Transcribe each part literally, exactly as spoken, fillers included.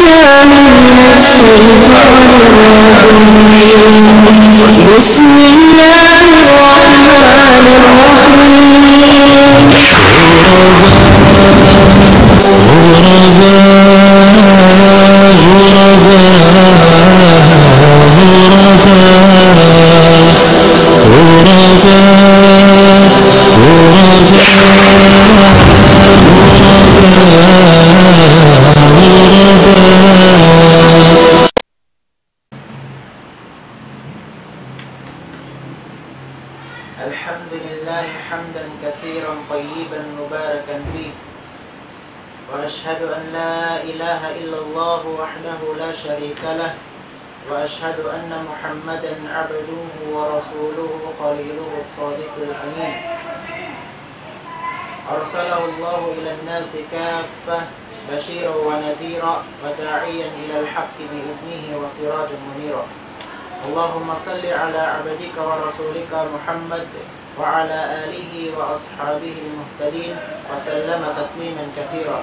بالله من الشيطان الرجيم. بسم الله الرحمن الرحيم. الحمد لله حمدا كثيرا طيبا مباركا فيه، وأشهد أن لا إله إلا الله وحده لا شريك له، وأشهد أن محمدا عبده ورسوله خليله الصادق الأمين، أرسله الله إلى الناس كافة بشيرا ونذيرا وداعيا إلى الحق بإذنه وسراجا منيرا. اللهم صل على عبدك ورسولك محمد وعلى آله وأصحابه المهتدين وسلم تسليما كثيرا.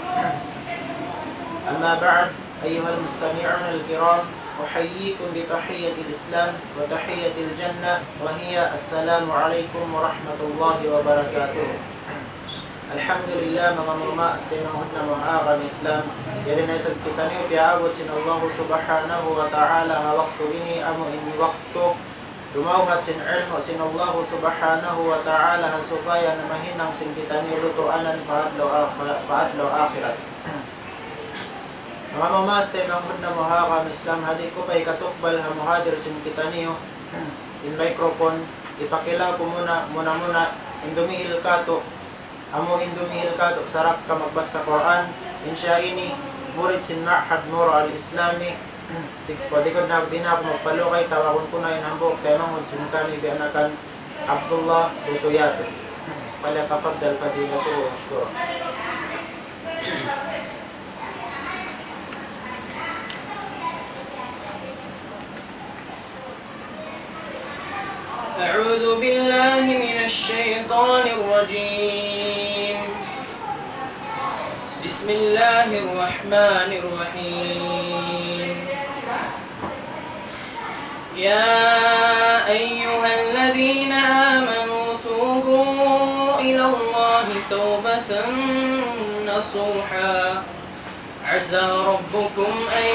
أما بعد، أيها المستمعون الكرام، أحييكم بتحية الإسلام وتحية الجنة، وهي السلام عليكم ورحمة الله وبركاته. Alhamdulillah, manga mama, isti manga hudna mu ha agama Islam. Yari na isab kitaniyu piyaabut sin Allah Subhanahu wa Ta'ala ha waktu ini, amu in waktu dumawhat sin ilmu' sin Allah Subhanahu wa Ta'ala, ha supaya na mahinang sin kitaniyu lutuanan pa adlaw a-, pa, pa adlaw akhirat. Manga mama, isti manga hudna mu ha agama Islam, ha di' ku pa hikatukbal ha muhadir sin kitaniyu, in microphone, hipakilala ku muna, muna-muna, in dumihil katu', amu in dumihil katu' sarakka magbasa Qur'an, in siya ini, murid sin Ma'had Nur Al-Islami, di', di' ku na, di' na aku magpalugay, tawagun ku na in hambuuk taymanghud sin kami biya' na kan Abdullah Butuyatu. فليتفضل فضيلته مشكورا. أعوذ بالله من الشيطان الرجيم. بسم الله الرحمن الرحيم. يا أيها الذين آمنوا توبوا إلى الله توبة نصوحا عسى ربكم أن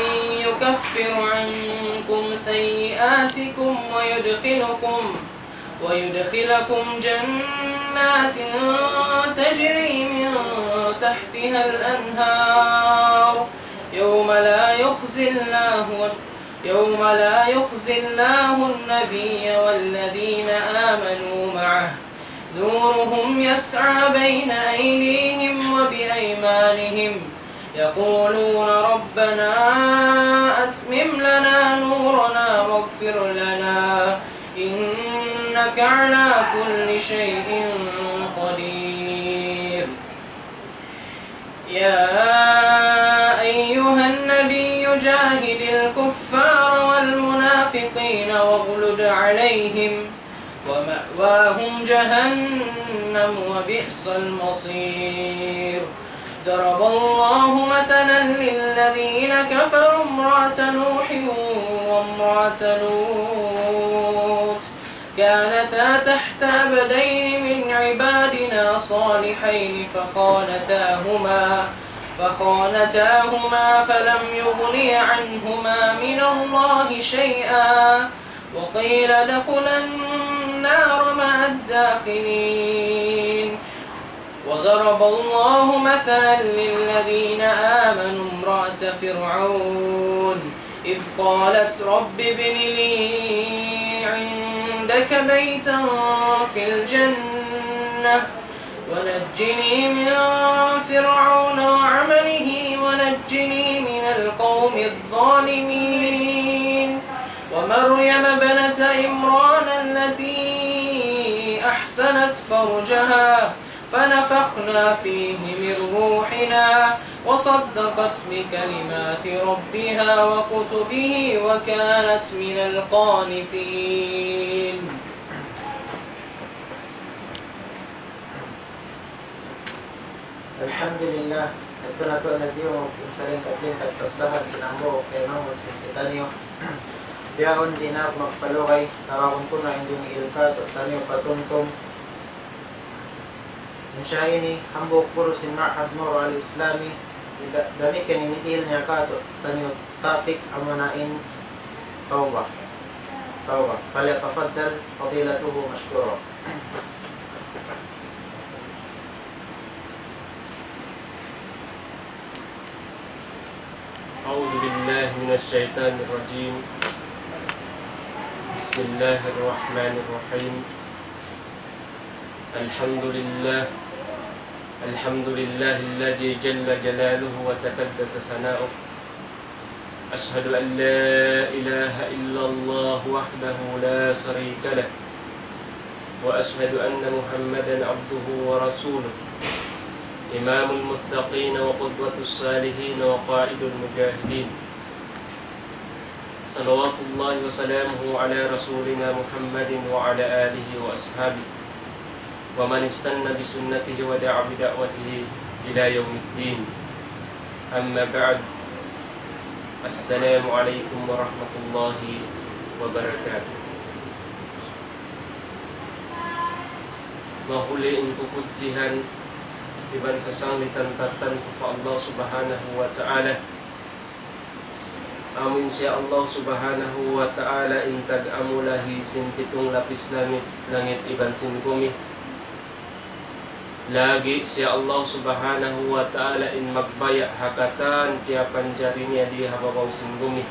يكفر عنكم سيئاتكم ويدخلكم، ويدخلكم جنات تجري من تحتها الأنهار يوم لا يخزي الله، يوم لا يخزي الله النبي والذين آمنوا معه نورهم يسعى بين أيديهم وبأيمانهم يقولون ربنا أتمم لنا نورنا واغفر لنا إنك على كل شيء قدير. يا أيها النبي جاهد الكفار والمنافقين واغلظ عليهم ومأواهم جهنم وبئس المصير. ضرب الله مثلا للذين كفروا امرأة نوح وامرأة لوط كانتا تحت عبدين من عبادنا صالحين فخانتاهما، فخانتاهما فلم يغنيا عنهما من الله شيئا وقيل ادخلا النار مع الداخلين. وضرب الله مثلا للذين آمنوا امرأة فرعون إذ قالت رب ابن لي عندك بيتا في الجنة ونجني من فرعون وعمله ونجني من القوم الظالمين. ومريم ابنة عمران التي أحصنت فرجها فنفخنا فيه من روحنا وصدقت بكلمات ربها وكتبه وكانت من القانتين. Alhamdulillah, Ito na tuud na diyungug in salingkat-lingkat passahan sin hambuuk taymanghud sin kitaniyu. Bihaun di' na aku magpalugay, tawagun ku na in dumihil kātu'niyu patumtum. In siya ini, hambuuk guru sin Ma'had Moro Al-Islami, ida-, damikkiyan in dihil niya kātu'niyu topic amuna in tawbah. Tawbah. فليتفضل فضيلته مشكورا. أعوذ بالله من الشيطان الرجيم. بسم الله الرحمن الرحيم. الحمد لله. الحمد لله الذي جل جلاله وتقدس ثناؤه. أشهد أن لا إله إلا الله وحده لا شريك له، وأشهد أن محمدا عبده ورسوله، إمام المتقين وقدوة الصالحين وقائد المجاهدين. صلوات الله وسلامه على رسولنا محمد وعلى آله وأصحابه ومن استن بسنته ودعا بدعوته إلى يوم الدين. أما بعد. السلام عليكم ورحمة الله وبركاته. Mahuli in pupudjihan iban sasanglit tantu pa Allah Subhanahu wa Ta'ala. Amu in siya Allah Subhanahu wa Ta'ala in tag-amulahi sin pitung lapis langit, langit iban sin bumi. Lagi' siya Allah Subhanahu wa Ta'ala in magbaya' ha katan piyapanjari niya di ha babaw sin bumi.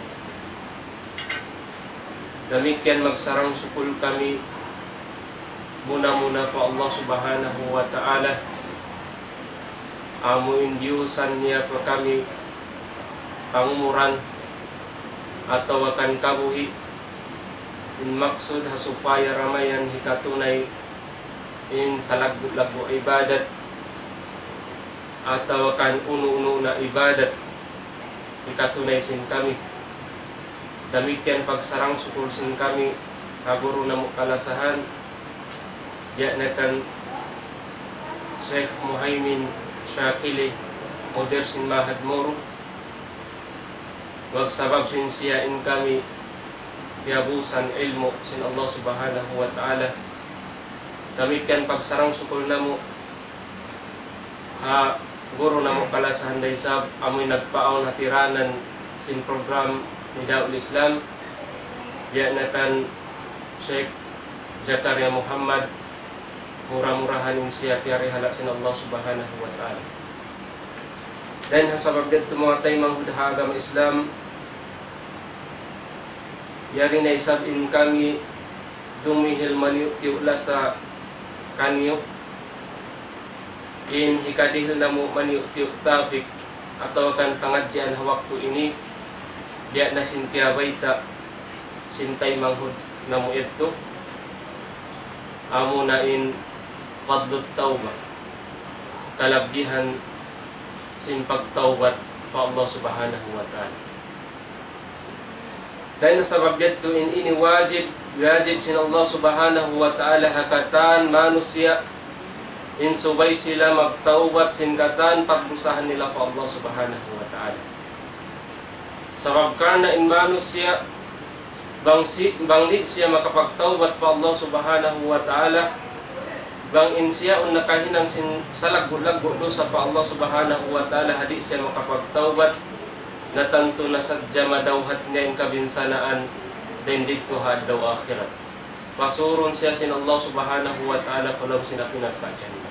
Damikkiyan magsarang-sukul kami muna-muna pa Allah Subhanahu wa Ta'ala. Amu in diyusan niya pa kami pangumuran atawa kan kabuhi', in maksud ha supaya ramayan hikatunay in salaggu'-laggu' ibadat atawa kan unu-unu na ibadat hikatunay sin kami. Damikkiyan pagsarang-sukul sin kami ha guru namu' kalasahan, biya' na kan Sheikh Muhaymin Shakili, mudir sin Ma'had Moro. Magsabab sin siya in kami piyabusan ilmu' sin Allah Subhanahu wa Ta'ala. Damikkiyan pagsarang-sukul namu' ha guru namu' kalasahan da isab amuin nagpaawn hatiranan sin program Nidaul Islam, biya' na kan Sheikh Zakaria Muhammad, mura-murahan in siya piyarihala' sin Allah Subhanahu wa Ta'ala. Dayn ha sabab yadtu manga taymanghud ha agama Islam, yari na isab in kami dumihil maniyu'-tiyu' lasa kaniyu. In hikadihil namu' maniyu'-tiyu' topic atawa kan pangadjian ha waktu ini, biya' na sin kiyabayta' sin taymanghud namu' yadtu, amuna in fadlut tawbah, kalabbihan sin pagtawbat pa Allah Subhanahu wa Ta'ala. Dayn ha sabab yadtu in ini wajib, wajib sin Allah Subhanahu wa Ta'ala ha katan manusiya', in subay sila magtawbat sin katan pagdusahan nila pa Allah Subhanahu wa Ta'ala. Sabab karna' in manusiya', bang si-, bang di' siya makapagtawbat pa Allah Subhanahu wa Ta'ala, bang in siya un nakahinang sin salaggu'-laggu' dusa pa Allah Subhanahu wa Ta'ala, ha di' siya makapagtawbat, na tantu na sadja madawhat niya in kabinsanaan dayn didtu ha adlaw akhirat. Pasurun siya sin Allah Subhanahu wa Ta'ala pa lawm sin api narka' jahannam.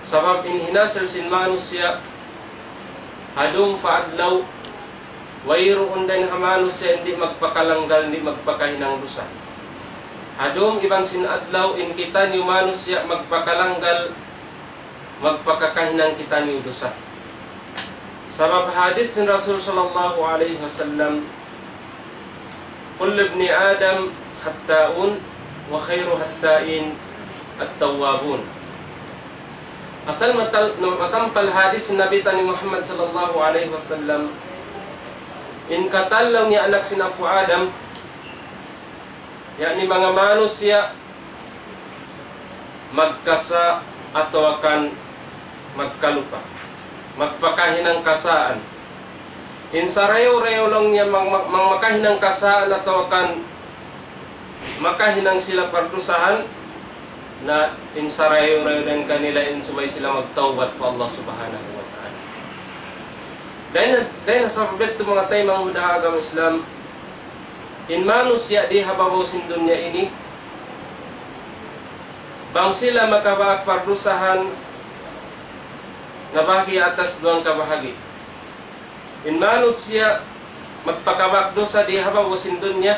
Sabab in hinasil sin manusiya', ha dum pa adlaw, wayruun dayn ha manusiya' in di' magpakalanggal, in di' magpakahinang dusa. Ha dum iban sin adlaw, in kitaniyu manusiya' magpakalanggal, magpakakahinang kitaniyu dusa. Sabab hadith sin Rasul sallallahu alayhi wasallam, كل ابن آدم خطاء وخير الخطائين التوابون. Asal matal-, matampal hadith sin Nabi taniyu Muhammad sallallahu alayhi wasallam, in katan laung niya anak sin Apu' Adam, ya'ni manga manusiya' magkasa' atawa kan magkalupa. magpakahinang kasaan. In sarayaw-rayaw laung niya mang-, mang-, makahinang kasaan atawa kan makahinang sila pardusahan, na in sarayaw-rayaw dayn kanila in subay sila magtawbat pa Allah Subhanahu wa Ta'ala. Dayn, dayn ha sabab yadtu manga taymanghud ha agama Islam, in manusiya' di ha babaw sin dunya ini, bang sila makabak pardusahan, nabahagi' atas duwang kabahagi'. In manusiya' magpakabak dusa di ha babaw sin dunya,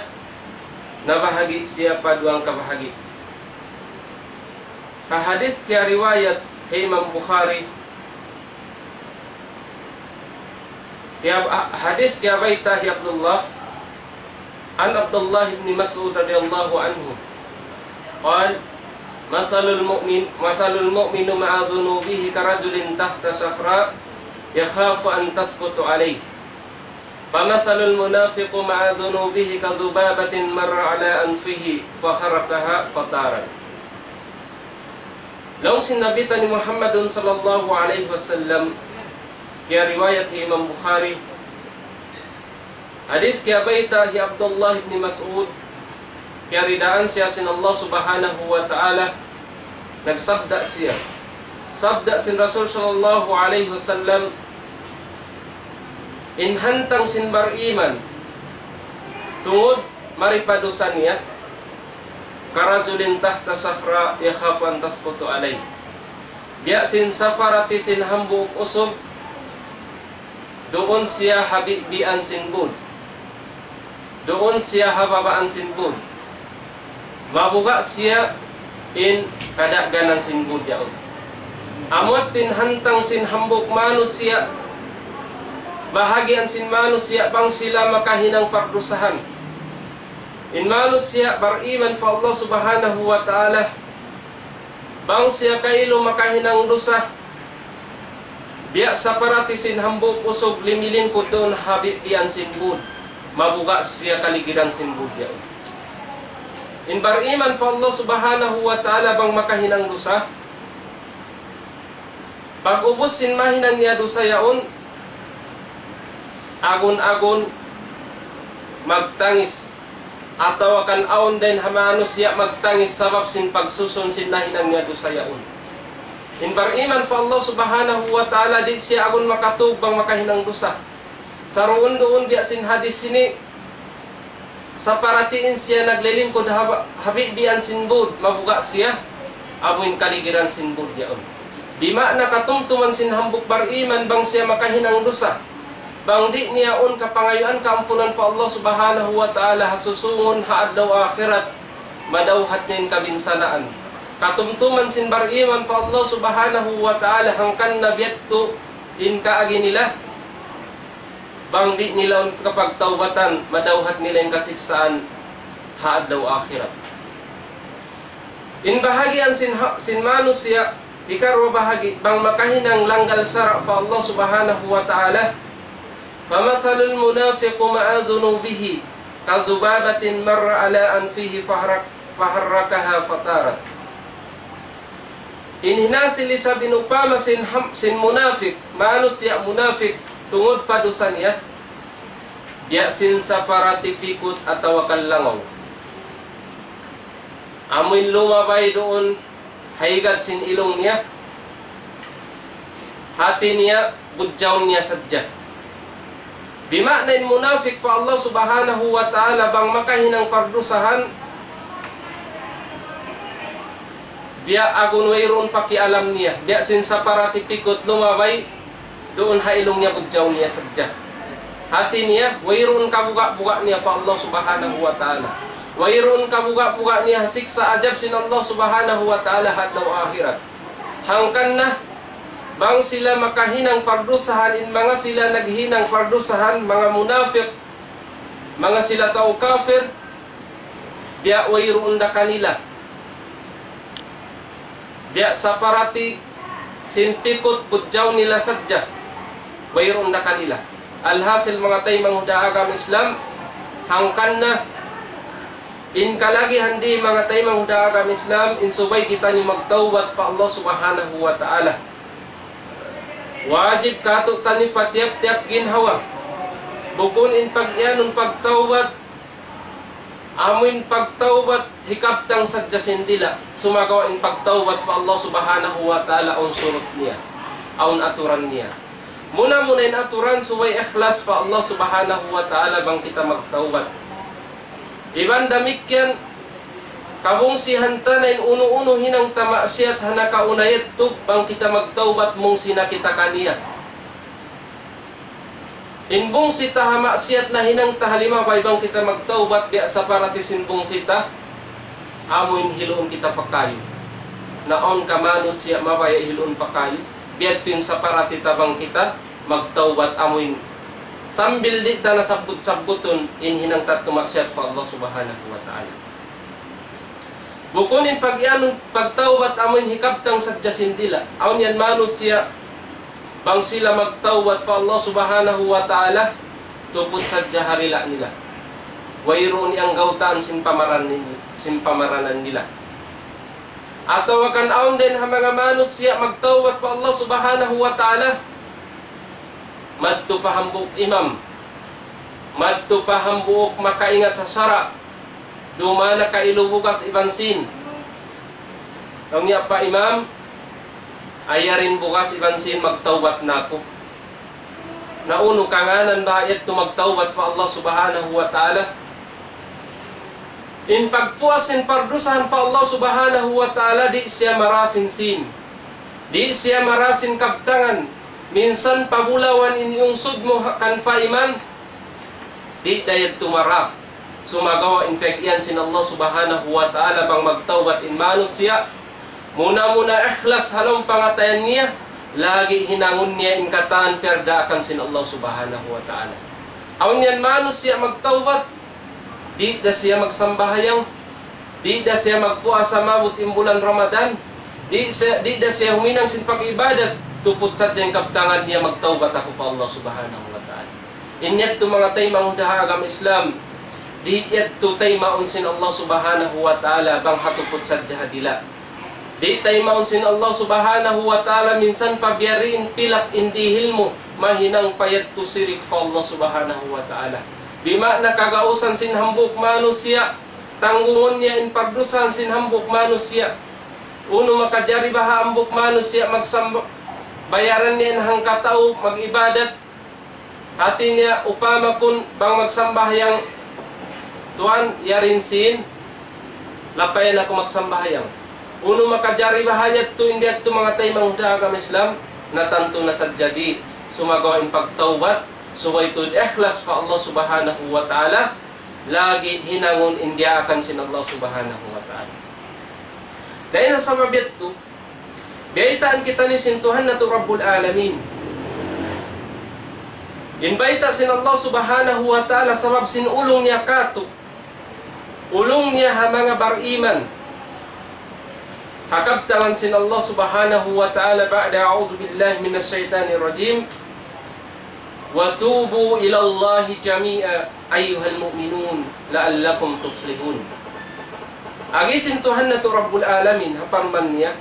nabahagi' siya pa duwang kabahagi'. Ha hadis kiyariwayat hi Imam Bukhari, kiya-, ha-, hadis kiyabayta' hi Abdullah, عن عبد الله بن مسعود رضي الله عنه قال: مثل المؤمن، مثل المؤمن مع ذنوبه كرجل تحت صخرة يخاف أن تسقط عليه، فمثل المنافق مع ذنوبه كذبابة مر على أنفه فحرقها فطارت. Laung sin Nabi taniyu Muhammadun sallallahu alayhi wasallam, kiyariwayat hi Imam Bukhari, hadis kiyabayta' hi Abdullah ibn Mas'ud, kiyaridaan siya sin Allah Subhanahu wa Ta'ala, nagsabda siya. Sabda sin Rasul sallallahu alayhi wasallam, in hantang sin bariman, tungud mari pa dusa niya, كرجل تحت صخرة يخاف أن تسقط عليه. Biya' sin saparati sin hambuuk usug, duun siya ha bibian sin bud. Duun siya ha babaan sin bud. Mabuga' siya in kadaganan sin bud yaun. Amu yadtu in hantang sin hambuuk manusiya', bahagian sin manusiya' bang sila makahinang pardusahan. In manusiya' bariman pa Allah Subhanahu wa Ta'ala, bang siya kailu makahinang dusa, biya' saparati sin hambuuk usug limilingkud duun ha bibian sin bud, mabuga' siya kaligiran sin bud yaun. In bariman pa Allah Subhanahu wa Ta'ala bang makahinang dusa, pag-ubus sin mahinang niya dusa yaun, agun-agun magtangis, atawa kan awn dayn ha manusiya' magtangis sabab sin pagsusun sin nahinang niya dusa yaun. In bariman pa Allah Subhanahu wa Ta'ala, di' siya agun makatug bang makahinang dusa. Saruun-duun biya' sin hadis ini, saparati in siya naglilingkud ha, ha bibian sin bud, mabuga' siya, amu in kaligiran sin bud yaun. Bima'na katumtuman sin hambuuk bariman bang siya makahinang dusa, bang di' niya awn kapangayuan kaampunan pa Allah Subhanahu wa Ta'ala ha susungun ha adlaw akhirat, madawhat niya in kabinsanaan. Katumtuman sin bariman pa Allah Subhanahu wa Ta'ala hangkan na biya' yadtu in kaagi nila. Bang di' nila awn kapagtawbatan, madawhat nila in kasiksaan ha adlaw akhirat. In bahagian sin ha-, sin manusiya', hikaruwa bahagi', bang makahinang langgal sara' pa Allah Subhanahu wa Ta'ala, فمثل المنافق مع ذنوبه كذبابة مر على أنفه فحرق-، فحرقها فطارت. In hinasil isab in upama sin ham-, sin munafik, manusiya' munafik, tungud pa dusa niya, biya' sin saparati pikut atawa kan langaw. Amu in lumabay duun ha higad sin ilung niya, hati niya, budjaun niya sadja. Bima'na in munafik pa Allah Subhanahu wa Ta'ala bang makahinang pardusahan, biya' agun wayruun pakialam niya, biya' sin saparati pikut lumabay, duun ha ilung niya budjaun niya sadja. Hati niya, wayruun kabuga'-buga' niya pa Allah Subhanahu wa Ta'ala. Wayruun kabuga'-buga' niya ha siksa' ajab sin Allah Subhanahu wa Ta'ala ha adlaw akhirat. Hangkan na, bang sila makahinang pardusahan, in manga sila naghinang pardusahan, manga munafik, manga sila tau kafir, biya' wayruun da kanila. Biya' saparati sin pikut budjaun nila sadja. Wayruun da kanila. Alhasil manga taymanghud ha agama Islam, hangkan na in kalagihan di manga taymanghud ha agama Islam, in subay kitaniyu magtawbat pa Allah Subhanahu wa Ta'ala. Wajib kātu'niyu pa tiyap-tiyap ginhawa. Bukun in pag-iyanun pagtawbat, amuin pagtawbat hikabtang sadja sin dila'. Sumagawa' in pagtawbat pa Allah Subhanahu wa Ta'ala awn surut niya, awn aturan niya. Muna-muna in aturan subay ikhlas pa Allah Subhanahu wa Ta'ala bang kita magtawbat. Iban damikkiyan, kabungsihan ta na in unu-unu hinang ta maksiyat ha nakauna yadtu bang kita magtawbat mungsi na kita kaniya. In bungsi ta ha maksiyat na hinang ta ha limabay bang kita magtawbat biya' sapantun sin bungsi ta, amuin hiluun kita pa kayu. Na awn ka manusiya' mabaya' hiluun pa kayu, biya' yadtu in sapantun ta bang kita magtawbat amuin sambil di' ta na sabbut-sabbutun in hinang ta tumaksiat pa Allah Subhanahu wa Ta'ala. Bukun in pag-iyanun pagtawbat amuin hikabtang sadja sin dila'. Awn yan manusiya' bang sila magtawbat pa Allah Subhanahu wa Ta'ala, tuput sadja ha dila' nila. Wayruun iyanggawtaan sin pamaran nin-, sin pamaranan nila. Atawa kan awn dayn ha manga manusiya' magtawbat pa Allah Subhanahu wa Ta'ala, madtu pa hambuuk imam, madtu pa hambuuk makaingat ha sara', dumana kailu bugas iban sin. Laung niya pa imam, "Ayarin bugas iban sin, magtawbat na aku." Na unu kangānan baha' yadtu magtawbat pa Allah Subhanahu wa Ta'ala? In pagpuas sin pardusahan pa Allah Subhanahu wa Ta'ala, di' siya marasin sin. Di' siya marasin kabtangan. Minsan pa bulawan in iyungsud mu ha-, kan pa imam, di' da yadtu mara. Sumagawa' in pag-iyan sin Allah Subhanahu wa Ta'ala bang magtawbat in manusiya', muna-muna ikhlas ha lawm pangatayan niya, lagi' hinangun niya in katan piyardaakan sin Allah Subhanahu wa Ta'ala. Awn yan manusiya' magtawbat, di' da siya magsambahayang, di' da siya magpuasa maabut in bulan Ramadan, di' siya, di' da siya huminang sin pag-ibadat, tuput sadja in kabtangan niya, "Magtawbat aku pa Allah Subhanahu wa Ta'ala." In yadtu manga taymanghud ha agama Islam, di' yadtu taymaun sin Allah Subhanahu wa Ta'ala bang ha tuput sadja ha dila'. Di' taymaun sin Allah Subhanahu wa Ta'ala minsan pa biya' diin pilak in dihil mu, mahinang pa yadtu sirik pa Allah Subhanahu wa Ta'ala. Bima'na kagausan sin hambuuk manusiya', tanggungun niya in pardusahan sin hambuuk manusiya'. Unu makajari baha' hambuuk manusiya' magsamba-, bayaran niya in hangkatau mag-ibadat, hati niya, upama kun bang magsambahayang, "Tuan, yarin sin, lapayan aku magsambahayang." Unu makajari baha' yadtu in biya' yadtu manga taymanghud ha agama Islam, na tantu na sadja di', sumagawa' in pagtawbat, subay tuud ikhlas pa Allah Subhanahu wa Ta'ala, lagi' hinangun in diyaakan sin Allah Subhanahu wa Ta'ala. Dayn ha sabab yadtu, biyaytaan kitaniyu sin Tuhan natu' Rabbul Alamin. In bayta' sin Allah Subhanahu wa Ta'ala sabab sin ulung niya kātu', ulung niya ha manga bariman. Ha kabtangan sin Allah Subhanahu wa Ta'ala ba'da أعوذ بالله من الشيطان الرجيم. وتوبوا إلى الله جميعا أيها المؤمنون لعلكم تفلحون. Agi sin Tuhan natu' Rabbul Alamin, ha parman niya,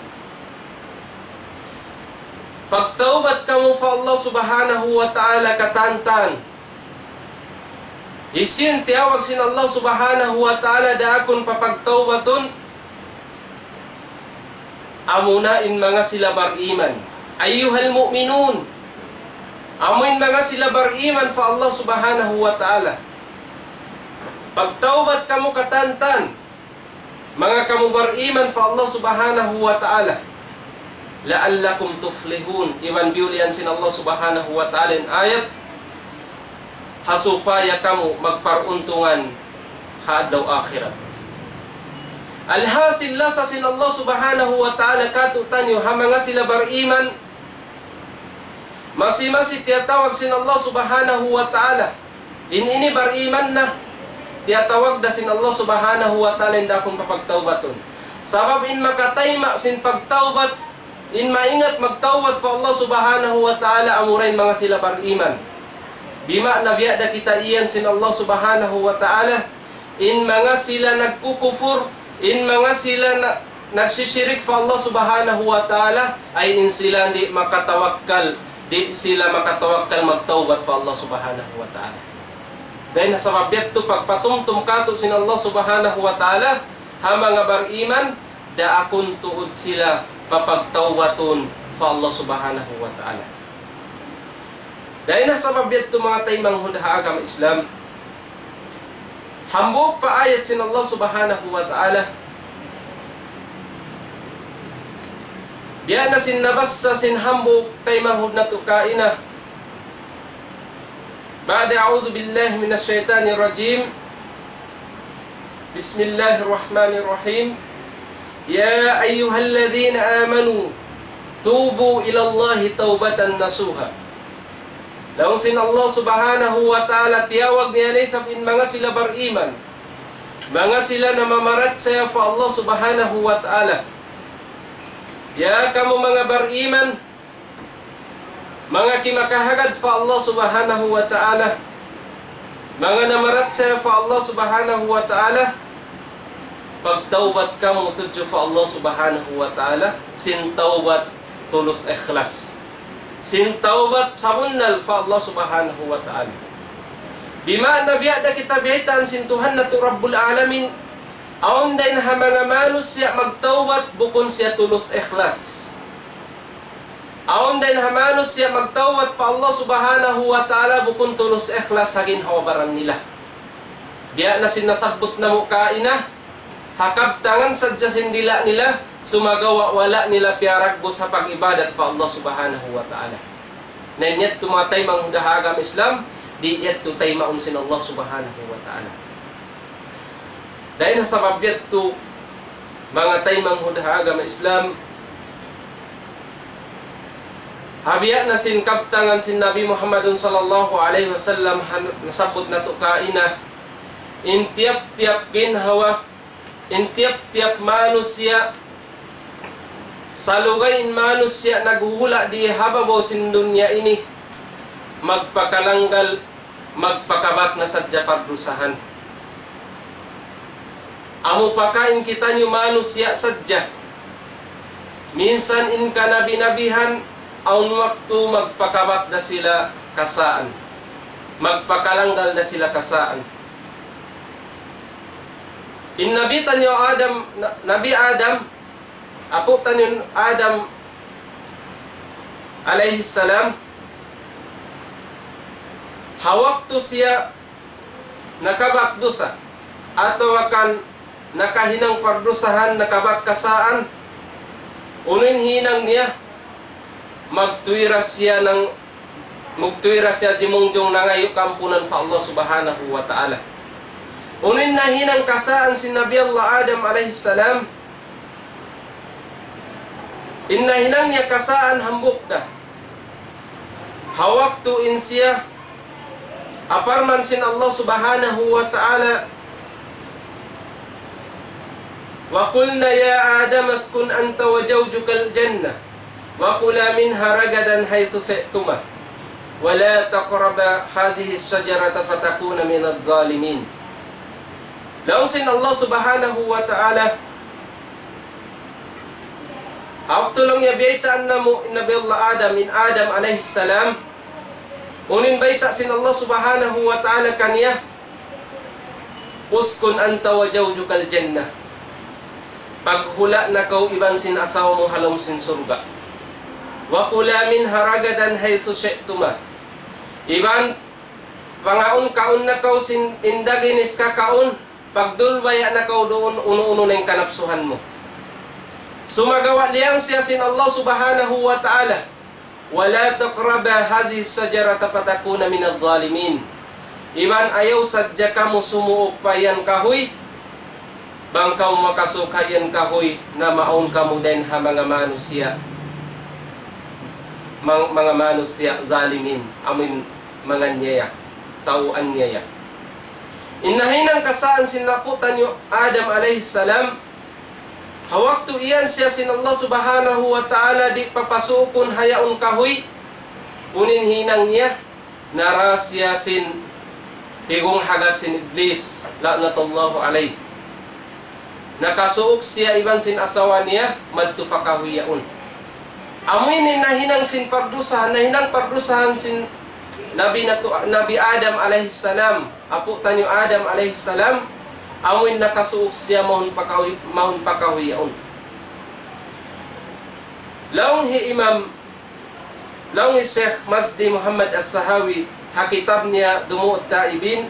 "Pagtawbat kamu pa Allah Subhanahu wa Ta'ala katantan." Hisiyu in tiyawag sin Allah Subhanahu wa Ta'ala daakun papagtawbatun? Amuna in manga sila bariman. أيها المؤمنون. Amu in manga sila bariman pa Allah Subhanahu wa Ta'ala. Pagtawbat kamu katantan, manga kamu bariman pa Allah Subhanahu wa Ta'ala. لعلكم تفلحون. Iban biyulian sin Allah Subhanahu wa Ta'ala in ayat, ha supaya kamu magparuntungan ha adlaw akhirat. Alhasil, lasa sin Allah Subhanahu wa Ta'ala kātu'niyu ha manga sila bariman, masi-masi tiyatawag sin Allah Subhanahu wa Ta'ala. In ini bariman na, tiyatawag da sin Allah Subhanahu wa Ta'ala in daakun papagtawbatun. Sabab in makatayma' sin pagtawbat, in maingat magtawbat pa Allah Subhanahu wa Ta'ala, amura in manga sila bariman. Bima'na biya' da kita iyan sin Allah Subhanahu wa Ta'ala, in manga sila nagkukupur, in manga sila na-, nagsisirik pa Allah Subhanahu wa Ta'ala, ay in sila di' makatawakkal di' sila makatawakkal magtawbat pa Allah Subhanahu wa Ta'ala. Dayn ha sabab yadtu pagpatumtum katu' sin Allah Subhanahu wa Ta'ala, ha manga bariman, daakun tuud sila papagtawbatun pa Allah Subhanahu wa Ta'ala. Dayn ha sabab yadtu manga taymanghud ha agama Islam, hambuuk pa ayat sin Allah Subhanahu wa Ta'ala. Biya' na sin nabassa sin hambuuk taymanghud natu' kaina. بعد أعوذ بالله من الشيطان الرجيم. بسم الله الرحمن الرحيم. يا أيها الذين آمنوا توبوا إلى الله توبة نصوحا. Laung sin Allah Subhanahu wa Ta'ala, tiyawag niya na isab in manga sila bariman, manga sila namamarachaya pa Allah Subhanahu wa Ta'ala. Ya kamu manga bariman, manga kimakahagad pa Allah Subhanahu wa Ta'ala, manga namarachaya pa Allah Subhanahu wa Ta'ala, pagtawbat kamu tudju pa Allah Subhanahu wa Ta'ala, sin tawbat tulus ikhlas. Sin tawbat sabunnal pa Allah Subhanahu wa Ta'ala. Bima'na biya' da kita biyaytaan sin Tuhan natu' Rabbul Alamin, awn dayn ha manga manusiya' magtawbat bukun siya tulus ikhlas. Awn dayn ha manusiya' magtawbat pa Allah Subhanahu wa Ta'ala bukun tulus ikhlas ha ginhawa-baran nila. Biya' na sin nasabbut namu' kaina, ha kabtangan sadja sin dila' nila, sumagawa' wala' nila piyaragbus ha pag-ibadat pa Allah Subhanahu wa Ta'ala. Na in yadtu manga taymanghud ha agama Islam, di' yadtu taymaun sin Allah Subhanahu wa Ta'ala. Dayn ha sabab yadtu, manga taymanghud ha agama Islam, ha biya' na sin kabtangan sin Nabi Muhammadun sallallahu alayhi wasallam, ha nasabbut natu' kaina, in tiyap-tiyap ginhawa, in tiyap-tiyap manusiya', salugay in manusiya' naghuhula' di ha babaw sin dunya ini, magpakalanggal, magpakabak na sadja pardusahan. Amu pakain kitaniyu manusiya' sadja. Minsan in kanabi-nabihan, awn waktu magpakabak da sila kasaan. Magpakalanggal da sila kasaan. In Nabi taniyu Adam, na-, Nabi Adam, apu' taniyu Adam alayhi salam, ha waktu siya nakabak dusa, atawa kan nakahinang pardusahan, nakabak kasaan, unu in hinang niya, magtuyra siya nang, magtuyra siya jimungjung nangayu' kaampunan pa Allah Subhanahu wa Ta'ala. Unu in nahinang kasaan sin Nabi Allah Adam alayhi salam, in nahinang niya kasaan hambuuk da. Ha waktu in siya, parman sin Allah Subhanahu wa Ta'ala, وقلنا يا آدم اسكن أنت وزوجك الجنة وكلا منها رغدا حيث شئتما ولا تقربا هذه الشجرة فتكونا من الظالمين. Laung sin Allah Subhanahu wa Ta'ala, ha waktu laung niya biyaytaan namu' in Nabi Allah Adam, in Adam alayhi salam, unu in bayta' sin Allah Subhanahu wa Ta'ala kaniya, اسكن أنت وزوجك الجنة. Paghula' na kaw iban sin asawa mu ha lawm sin surga'. وكلا منها رغدا حيث شئتما. Iban pangaun-kaun na kaw sin indaginis kakaun, pagdulbaya na kaw duun unu-unu na in kanapsuhan mu. Sumagawa' liyang siya sin Allah Subhanahu wa Ta'ala, ولا تقربا هذه الشجرة فتكونا من الظالمين. Iban ayaw sadja kamu sumuuk pa yan kahuy, bang kamu makasuuk ha yan kahuy, na maawn kamu dayn ha manga manusiya', mang-, manga manusiya' zalimin, amuin manganiyaya, tau aniyaya. In nahinang kasaan sin apu' taniyu Adam alayhi salam, ha waktu iyan siya sin Allah Subhanahu wa Ta'ala di' papasuukun ha yaun kahuy, unu in hinang niya, nara siya sin higung hagas sin Iblis, لعنة الله عليه. Nakasuuk siya iban sin asawa niya, madtu pa kahuy yaun. Amu ini nahinang sin pardusahan, nahinang pardusahan sin Nabi natu-, Nabi Adam alayhi salam, apu' taniyu Adam alayhi salam, amu in nakasuuk siya mahun pa kahuy, mahun pa kahuy yaun. Laung hi Imam, laung hi Sheikh Mazdi Muhammad As-Sahawi, ha kitab niya Dumu'ut Taibin,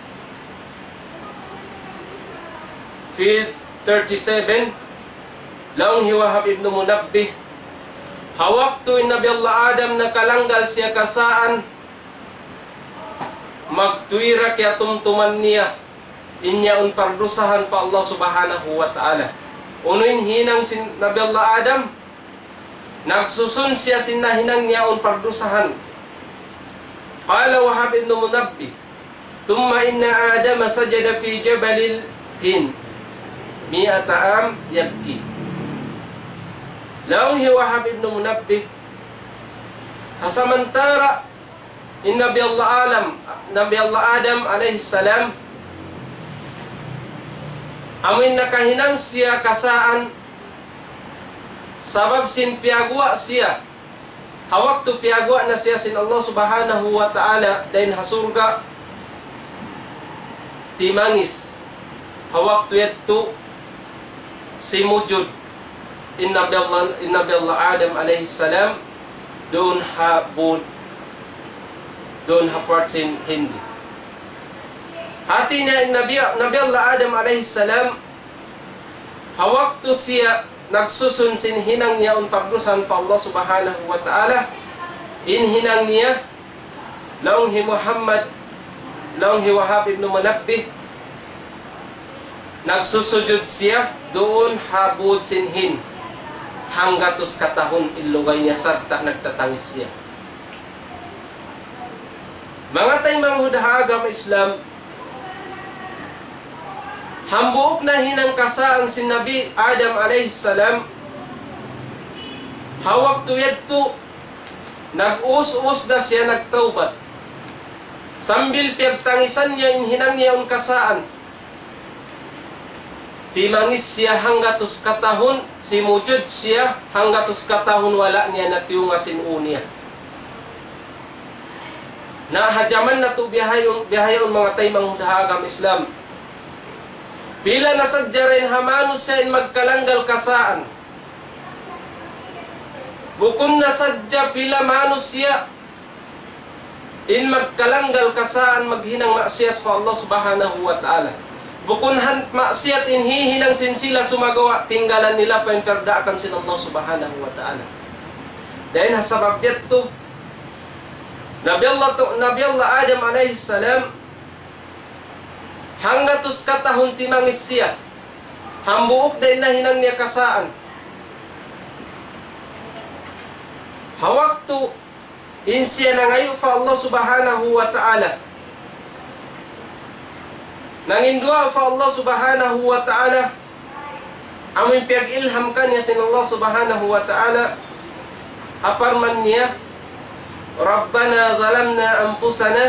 page thirty-seven, laung hi Wahab ibn Munabbih, ha waktu in Nabi Allah Adam nakalanggal siya kasaan, magtuy ra kiyatumtuman niya in yaun pardusahan pa Allah Subhanahu wa Ta'ala. Unu in hinang sin Nabi Allah Adam? Nagsusun siya sin nahinang niya yaun pardusahan. قال وهب بن منبه: ثم إن آدم سجد في جبل الهند مائة عام يبكي. Laung hi Wahab ibn Munabbih, ha samantara' in Nabi Allah Adam, Nabi Allah Adam alayhi salam, amu in nakahinang siya kasaan sabab sin piyaguwa' siya. Ha waktu piyaguwa' na siya sin Allah Subhanahu wa Ta'ala dayn ha surga', timangis. Ha waktu yadtu simujud in Nabi Allah, in Nabi Allah Adam alayhi salam duun ha bud, duun ha part sin Hindi. Hati niya in Nabi, Nabi Allah Adam alayhi salam, ha waktu siya nagsusun sin hinang niya yaun pardusahan pa Allah Subhanahu wa Ta'ala, in hinang niya, laung hi Muhammad, laung hi Wahab ibn Munabbih, nagsusujud siya duun ha bud sin Hind, hanggatus katahun in lugay niya sarta' nagtatangis siya. Manga taymanghud ha agama Islam, hambuuk nahinang kasaan sin Nabi Adam alayhi salam, ha waktu yadtu nag-us-us da siya nagtawbat. Sambil piyagtangisan niya in hinang niya yaun kasaan, timangis siya hanggatus katahun, simujud siya hanggatus katahun, wala' niya natiyunga sin ū niya. Na ha jaman natu' bihaun, bihaun manga taymanghud ha agama Islam, pila na sadja dayn ha manusiya' in magkalanggal kasaan. Bukun na sadja pila manusiya' in magkalanggal kasaan maghinang maksiyat pa Allah Subhanahu wa Ta'ala. Bukun han maksiyat in hihinang sin sila, sumagawa' tinggalan nila pa in piyagdaakan sin Allah Subhanahu wa Ta'ala. Dayn ha sabab yadtu, Nabi Allah tu-, Nabi Allah Adam alayhi salam, hanggatus katahun timangis siya. Hambuuk da in nahinang niya kasaan. Ha waktu in siya nangayu' pa Allah Subhanahu wa Ta'ala, nanginduwaa pa Allah Subhanahu wa Ta'ala, amu in piyag-ilham kaniya sin Allah Subhanahu wa Ta'ala, ha parman niya, ربنا ظلمنا أنفسنا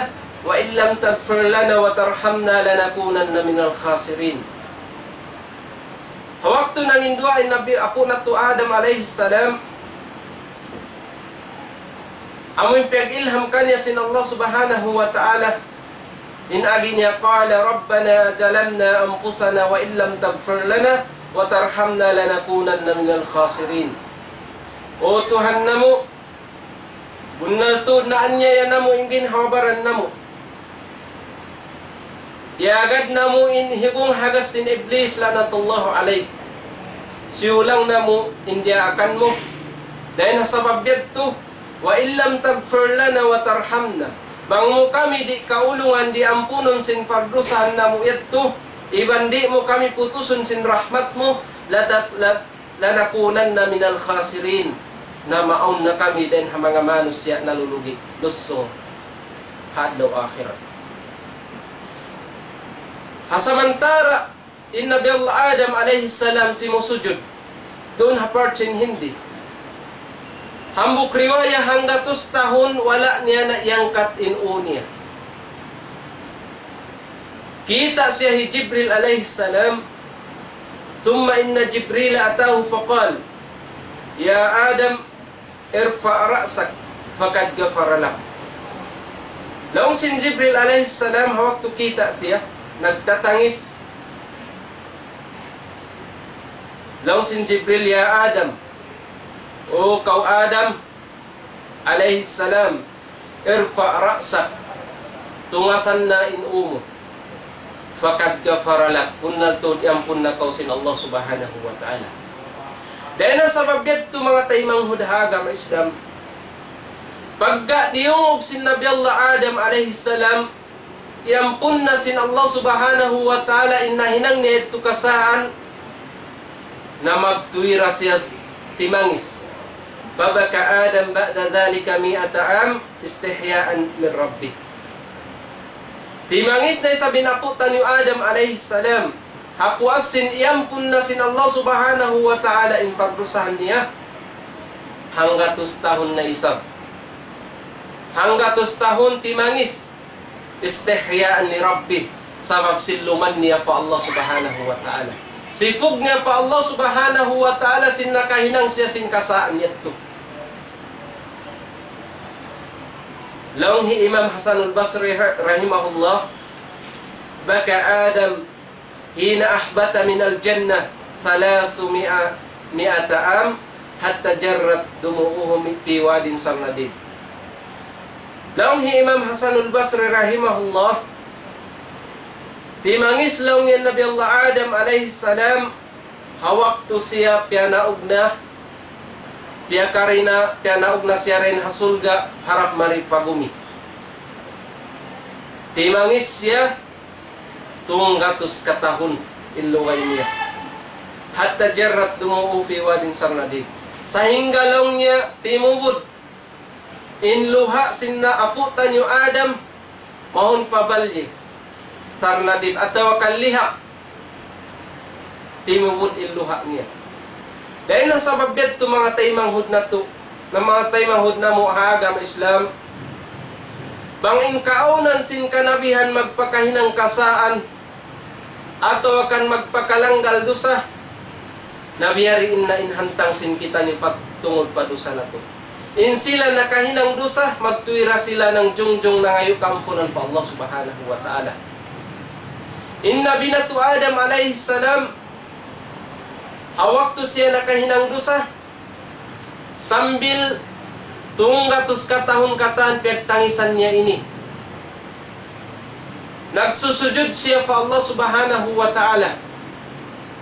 وإن لم تغفر لنا وترحمنا لنكونن من الخاسرين. Ha waktu nanginduwaa in Nabi, apu' natu' Adam alayhi salam, amu in piyag-ilham kaniya sin Allah Subhanahu wa Ta'ala, in agi niya, قال ربنا ظلمنا أنفسنا وإن لم تغفر لنا وترحمنا لنكونن من الخاسرين. O Tuhan namu', bunnal tuud naanyaya namu' in ginhawa-baran namu'. Iyagad namu' in higung hagas sin Iblis la'natullahu alayh. Siyulang namu' in diyaakan mu. Dayn ha sabab yadtu, وإن لم تغفر لنا وترحمنا. Bang mu kami di' kaulungan, di' ampunun sin pardusahan namu' yadtu, iban di' mu kami putusun sin rahmat mu, la ta-, la لنكونن من الخاسرين. Na maawn na kami dayn ha manga manusiya' nalulugi', lusung ha adlaw akhirat. Ha samantara' in Nabi Allah Adam alayhi salam simusujud duun ha part sin Hindi. Hambuuk riwaya hanggatus tahun wala' niya na iyangkat in ū niya. Kita' siya hi Jibril alayhi salam, ثم إن جبريل أتاه فقال يا آدم ارفع رأسك فقد غفر لك. Laung sin Jibril alayhi salam, ha waktu kita' siya, nagtatangis. Laung sin Jibril, "Ya Adam, O kaw Adam alayhi salam, ارفع رأسك, tungasan na in ū mu. فقد غفر لك, bunnal tuud iyampun na kaw sin Allah Subhanahu wa Ta'ala." Dayn ha sabab yadtu, manga taymanghud ha agama Islam, pagka diyungug sin Nabi Allah Adam alayhi salam, iyampun na sin Allah Subhanahu wa Ta'ala in nahinang niya yadtu kasaan, na magtuy ra siya timangis. فبكى آدم بعد ذلك مائة عام استحياء من ربه. Timangis na isab in apu' taniyu Adam alayhi salam, ha puas sin iyampun na sin Allah Subhanahu wa Ta'ala in pagdusahan niya. Hanggatus tahun na isab. Hanggatus tahun timangis. استحياء لربه, sabab silluman niya pa Allah Subhanahu wa Ta'ala. Sipug niya pa Allah Subhanahu wa Ta'ala sin nakahinang siya sin kasaan yadtu. Laung hi Imam Hasanul Basri rahimahullah, بكى آدم حين أهبط من الجنة ثلاثمائة عام حتى جرت دموعه في واد سرنديب. Laung hi Imam Hasanul Basri rahimahullah, timangis laung niya Nabi Allah Adam alayhi salam, ha waktu siya piyanaug na, piyakarina, piyanaug na siya dayn ha surga', harap mari pa gumi. Timangis siya, tunggatus katahun in lugay niya. حتى جرت دموعه في واد سرنديب. Sahingga laung niya timubud in luha' sin na apu' taniyu Adam, mahun pa balyi Sarnadib atawa kan Lihak, timubud in luha' niya. Dayn ha sabab yadtu, manga taymanghud natu', na manga taymanghud namu' ha agama Islam, bang in kaawnan sin kanabihan magpakahinang kasaan atawa kan magpakalanggal dusa, na biya' diin na in hantang sin kitaniyu pagtungud pa dusa natu'. In sila nakahinang dusa, magtuy ra sila nangjungjung nangayu' kaampunan pa Allah Subhanahu wa Ta'ala. In Nabi natu' Adam alayhi salam, ha waktu siya nakahinang dusa, sambil tunggatus katahun katan piyagtangisan niya ini, nagsusujud siya pa Allah Subhanahu wa Ta'ala,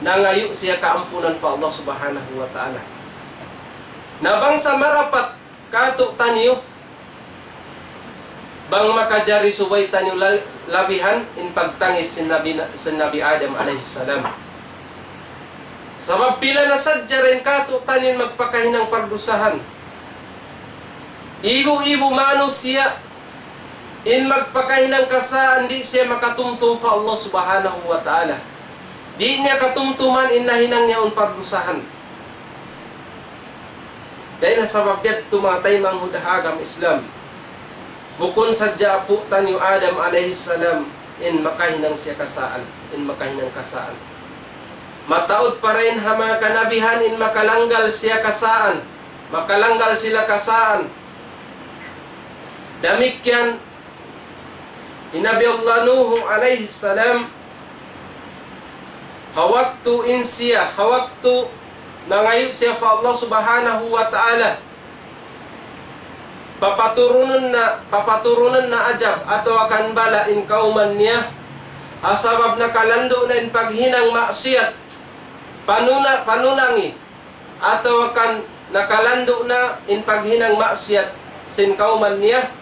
nangayu' siya kaampunan pa Allah Subhanahu wa Ta'ala. Na bang sa marapat kātu'niyu, bang makajari subay taniyu la-, labihan in pagtangis sin Nabi na, sin Nabi Adam alayhi salam. Sabab pila na sadja dayn kātu'niyu in magpakahinang pardusahan. Ibu-ibu manusiya' in magpakahinang kasaan, di' siya makatumtum pa Allah Subhanahu wa Ta'ala. Di' niya katumtuman in nahinang niya awn pardusahan. Dayn ha sabab yadtu, manga taymanghud ha agama Islam, bukun sadja apu' taniyu Adam alayhi salam in makahinang siya kasaan, in makahinang kasaan. Mataud pa dayn ha manga kanabihan in makalanggal siya kasaan, makalanggal sila kasaan. Damikkiyan hi Nabi Allah Nuh alayhi salam, ha waktu in siya, ha waktu nangayu' siya pa Allah Subhanahu wa Ta'ala, papaturunun na, papaturunun na ajab atawa kan bala' in kawman niya, ha sabab nakalandu' na in paghinang maksiyat, panuna-, panulangi, atawa kan nakalandu' na in paghinang maksiyat sin kawman niya.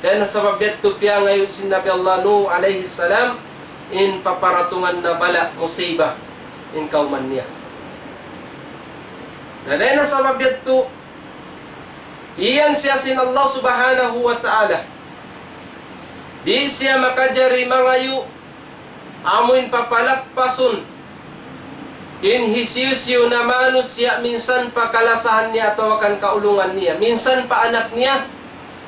Dayn ha sabab yadtu piyangayu' sin Nabi Allah Nuh alayhi salam in paparatungan na bala', musiba, in kawman niya. Na dayn ha sabab yadtu, iyan siya sin Allah Subhanahu wa Ta'ala. Di' siya makajari mangayu' amuin papalappasun in hisiyu-siyu na manusiya', minsan pa kalasahan niya atawa kan kaulungan niya, minsan pa anak niya,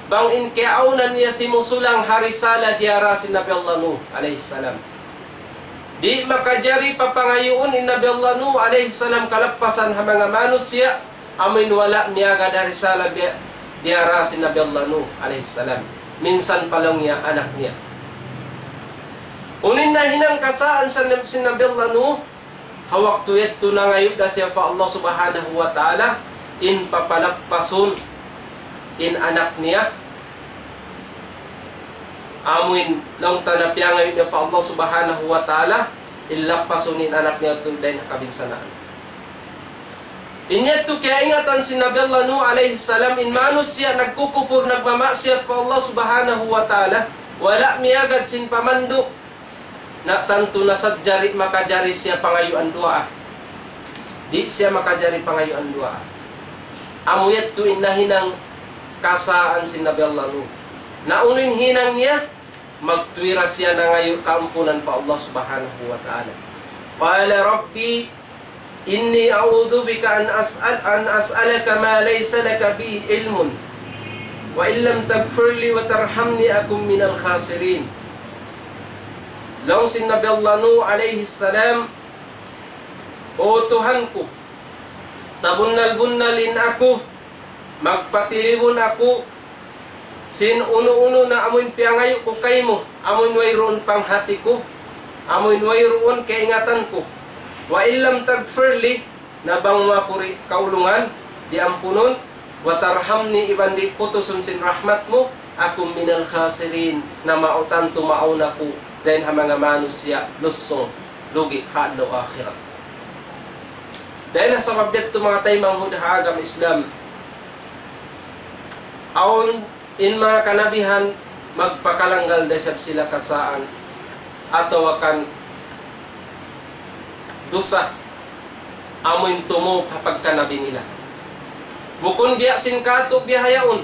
bang in kiyaawnan niya simusulang ha risala diyara sin Nabi Allah Nuh alayhi salam. Di' makajari papangayuun in Nabi Allah Nuh alayhi salam kalappasan ha manga manusiya', amuin wala' miyagad ha risala biya' diyara sin Nabi Allah Nuh alayhi salam. Minsan pa laung niya anak niya. Unu in nahinang kasaan sin, sin Nabi Allah Nuh, ha waktu yadtu nangayu' da siya pa Allah Subhanahu wa Ta'ala, in papalappasun in anak niya. Amuin laung ta na piyangayu' niya pa Allah Subhanahu wa Ta'ala, in lappasun in anak niya yadtu dayn ha kabinsanaan. In yadtu kiyaingatan sin Nabi Allah Nuh alayhi salam, in manusiya' nagkukupur, nagmamaksiyat pa Allah Subhanahu wa Ta'ala, wala' miyagad sin pamandu', na tantu na sadja di' makajari siya pangayuan duwaa. Di' siya makajari pangayuan duwaa. Amu yadtu in nahinang kasaan sin Nabi Allah Nuh. Na unu in hinang niya, magtuy ra siya nangayu' kaampunan pa Allah Subhanahu wa Ta'ala. قال رب إني أعوذ بك أن أسأل، أن أسألك ما ليس لك به علم، وإن لم تغفر لي وترحمني أكن من الخاسرين. Laung sin Nabi Allah Nuh alayhi salam, "O Tuhan ku, sabunnal-bunnal in aku, magpatilibun aku sin unu-unu na amuin piyangayu' ku kaymu, amuin wayruun panghati ku, amuin wayruun kaingatan ku. وإن لم تغفر لي, na bang mu aku di' kaulungan, di' ampunun, وترحمني, iban di' putusun sin rahmat mu, أكن من الخاسرين, na mautantu mawn aku dayn ha manga manusiya' lusung, lugi' ha adlaw akhirat." Dayn ha sabab yadtu, manga taymanghud ha agama Islam, awn in manga kanabihan magpakalanggal da isab sila kasaan atawa kan dusa amuin tumup ha pagkanabi nila. Bukun biya' sin katu' bihaun.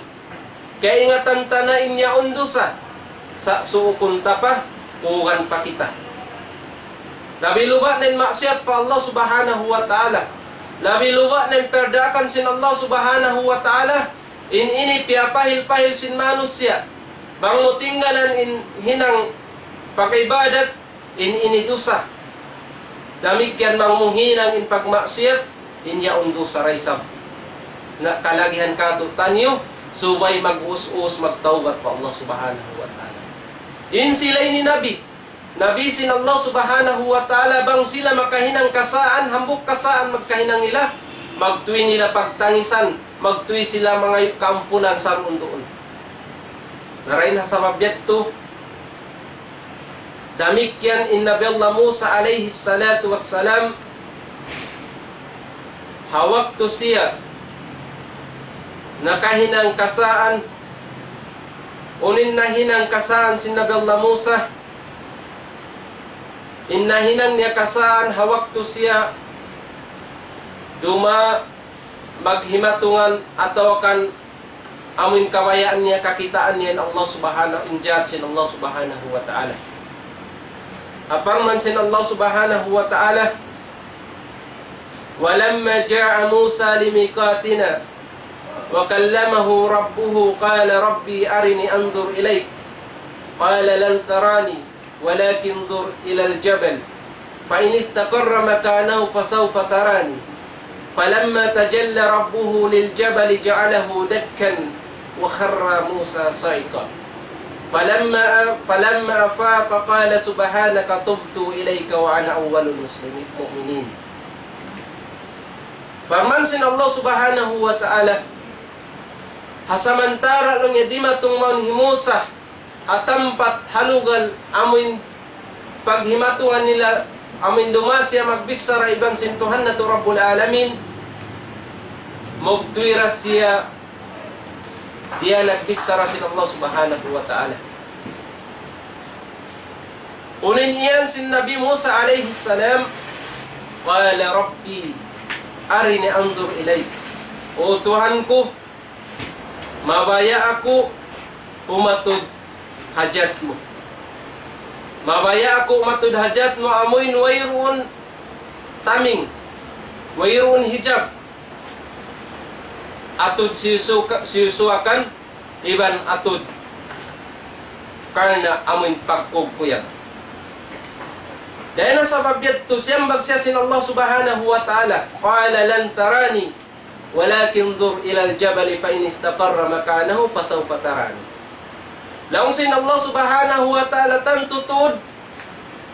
Kaingatan ta na in yaun dusa, sa' suukun ta pa, kuugan pa kita. Labi luba' na in maksiyat pa Allah Subhanahu wa Ta'ala. Labi luba' na in piyardaakan sin Allah Subhanahu wa Ta'ala. In ini piyapahil-pahil sin manusiya'. Bang mu tinggalan in hinang pag-ibadat, in ini dusa. Damikkiyan bang mu hinang in pagmaksiyat, in yaun dusa da isab. Na kalagihan katu'taniyu, subay mag-us-us magtawbat pa Allah Subhanahu wa Ta'ala. In sila ini nabi, nabi sin Allah Subhanahu wa Ta'ala, bang sila makahinang kasaan, hambuuk kasaan magkahinang nila, magtuy nila pagtangisan, magtuy sila mangayu' kaampunan saruun-duun. Na dayn ha sabab yadtu, damikkiyan in Nabi Allah Musa alayhi salatu wassalam, ha waktu siya nakahinang kasaan, unu in nahinang kasaan sin Nabi Allah Musa, in nahinang niya kasaan ha waktu siya duma maghimatungan atawa kan amuin kabayaan niya, kakitaan niya in Allah Subhanahu, in jat sin Allah Subhanahu wa Ta'ala. Ha parman sin Allah Subhanahu wa Ta'ala, ولما جاء موسى لميقاتنا وكلمه ربه قال رب أرني أنظر إليك قال لن تراني ولكن انظر إلى الجبل فإن استقر مكانه فسوف تراني فلما تجلى ربه للجبل جعله دكا وخر موسى صعقا فلما، فلما أفاق قال سبحانك تبت إليك وأنا أول المسلمين، المؤمنين. Parman sin Allah Subhanahu wa Ta'ala, ha samantara' laung niya dimatung mawn hi Musa ha tampat, ha lugal amuin paghimatungan nila, amuin duma siya magbichara iban sin Tuhan natu' Rabbul Alamin, magtuy da siya diya nagbichara sin Allah Subhanahu wa Ta'ala. Unu in iyan sin Nabi Musa alayhi salam, قال رب أرني أنظر إليك. O Tuhan ku, mabaya' aku umatud ha jat mu. Mabaya' aku umatud ha jat mu amuin wayruun taming, wayruun hijab. Atud siyusuka-, siyusuwakan iban atud karna' amuin pagkugkuyag. Dayn ha sabab yadtu siyambag siya sin Allah Subhanahu wa Ta'ala, قال لن تراني ولكن انظر إلى الجبل فإن استقر مكانه فسوف تراني. Laung sin Allah Subhanahu wa Ta'ala, tantu tuud,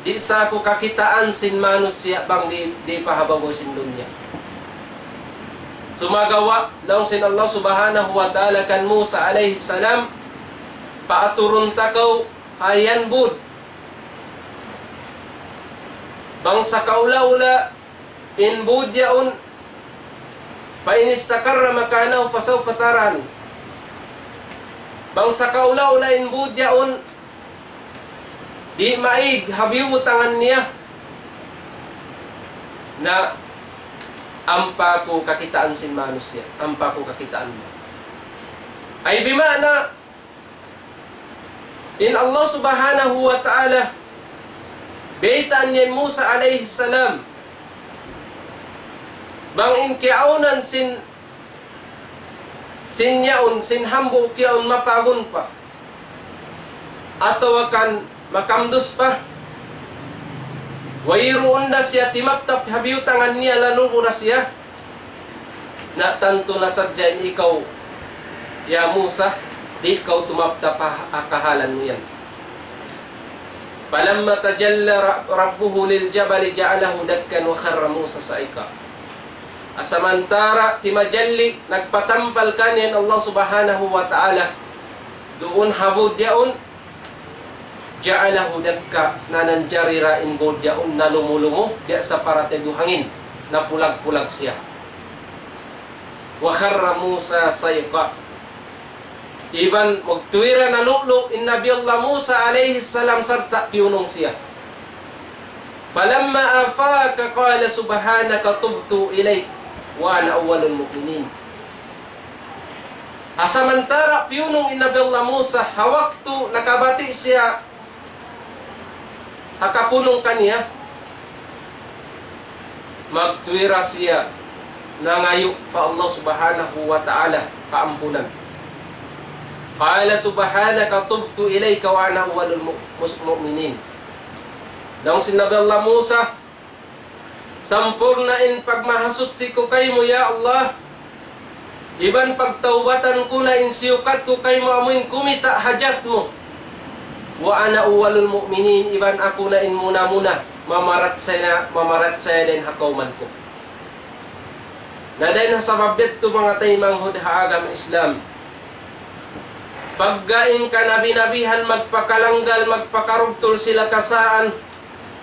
di' sa aku kakitaan sin manusiya' bang di', di' pa ha babaw sin dunya. Sumagawa', laung sin Allah Subhanahu wa Ta'ala kan Musa alayhi salam, paaturun ta kaw ha yan bud. Bang sakaula-ula in bud yaun, فإن استقر مكانه فسوف تراني. Bang sakaula-ula in bud yaun, di' maig ha biyutangan niya, na ampa aku kakitaan sin manusiya', ampa aku kakitaan mu. Ay bima'na, in Allah Subhanahu wa Ta'ala, baytaan niya Musa alayhi salam, bang in kiyaunan sin, sin yaun, sin hambuuk yaun mapagun pa, atawa kan makamdus pa, wayruun da siya timaptap ha biyutangan niya, lalumu da siya. Na tantu na sadja in ikaw, ya Musa, di' kaw tumaptap ha, ha kahalan mu yan. فلما تجلى ر-، ربه للجبل جعله دكا وخر موسى صعقا. Samantara' timajalli, nagpatampal kaniya in Allah Subhanahu wa Ta'ala duun ha bud yaun, جعله دكا, nananjari ra in bud yaun, nalumumu, biya' sa paratay du hangin, napulag-pulag siya. وخر موسى صعقا. Iban magtuy ra nalu'lu' in Nabi Allah Musa alayhi salam sarta' piyunung siya. فلما أفاق قال سبحانك تبت إليك وأنا أول المؤمنين. Samantara' piyunung in Nabi Allah Musa, ha waktu nakabati' siya ha kapunung kaniya, magtuy ra siya nangayu' pa Allah Subhanahu wa Ta'ala kaampunan. قال سبحانك تبت إليك وأنا أول المؤمنين. Laung sin Nabi Allah Musa, sampurna' in pagmahasuchi ku kaymu, ya Allah. Iban pagtawbatan ku na in siyukat ku kaymu amuin kumita' hajat mu. وأنا أول المؤمنين, iban aku na in muna-muna mamarachaya, mamarachaya dayn ha kawman ku. Na dayn ha sabab yadtu, manga taymanghud ha agama Islam, pagga in kanabi-nabihan magpakalanggal, magpakarugtul sila kasaan,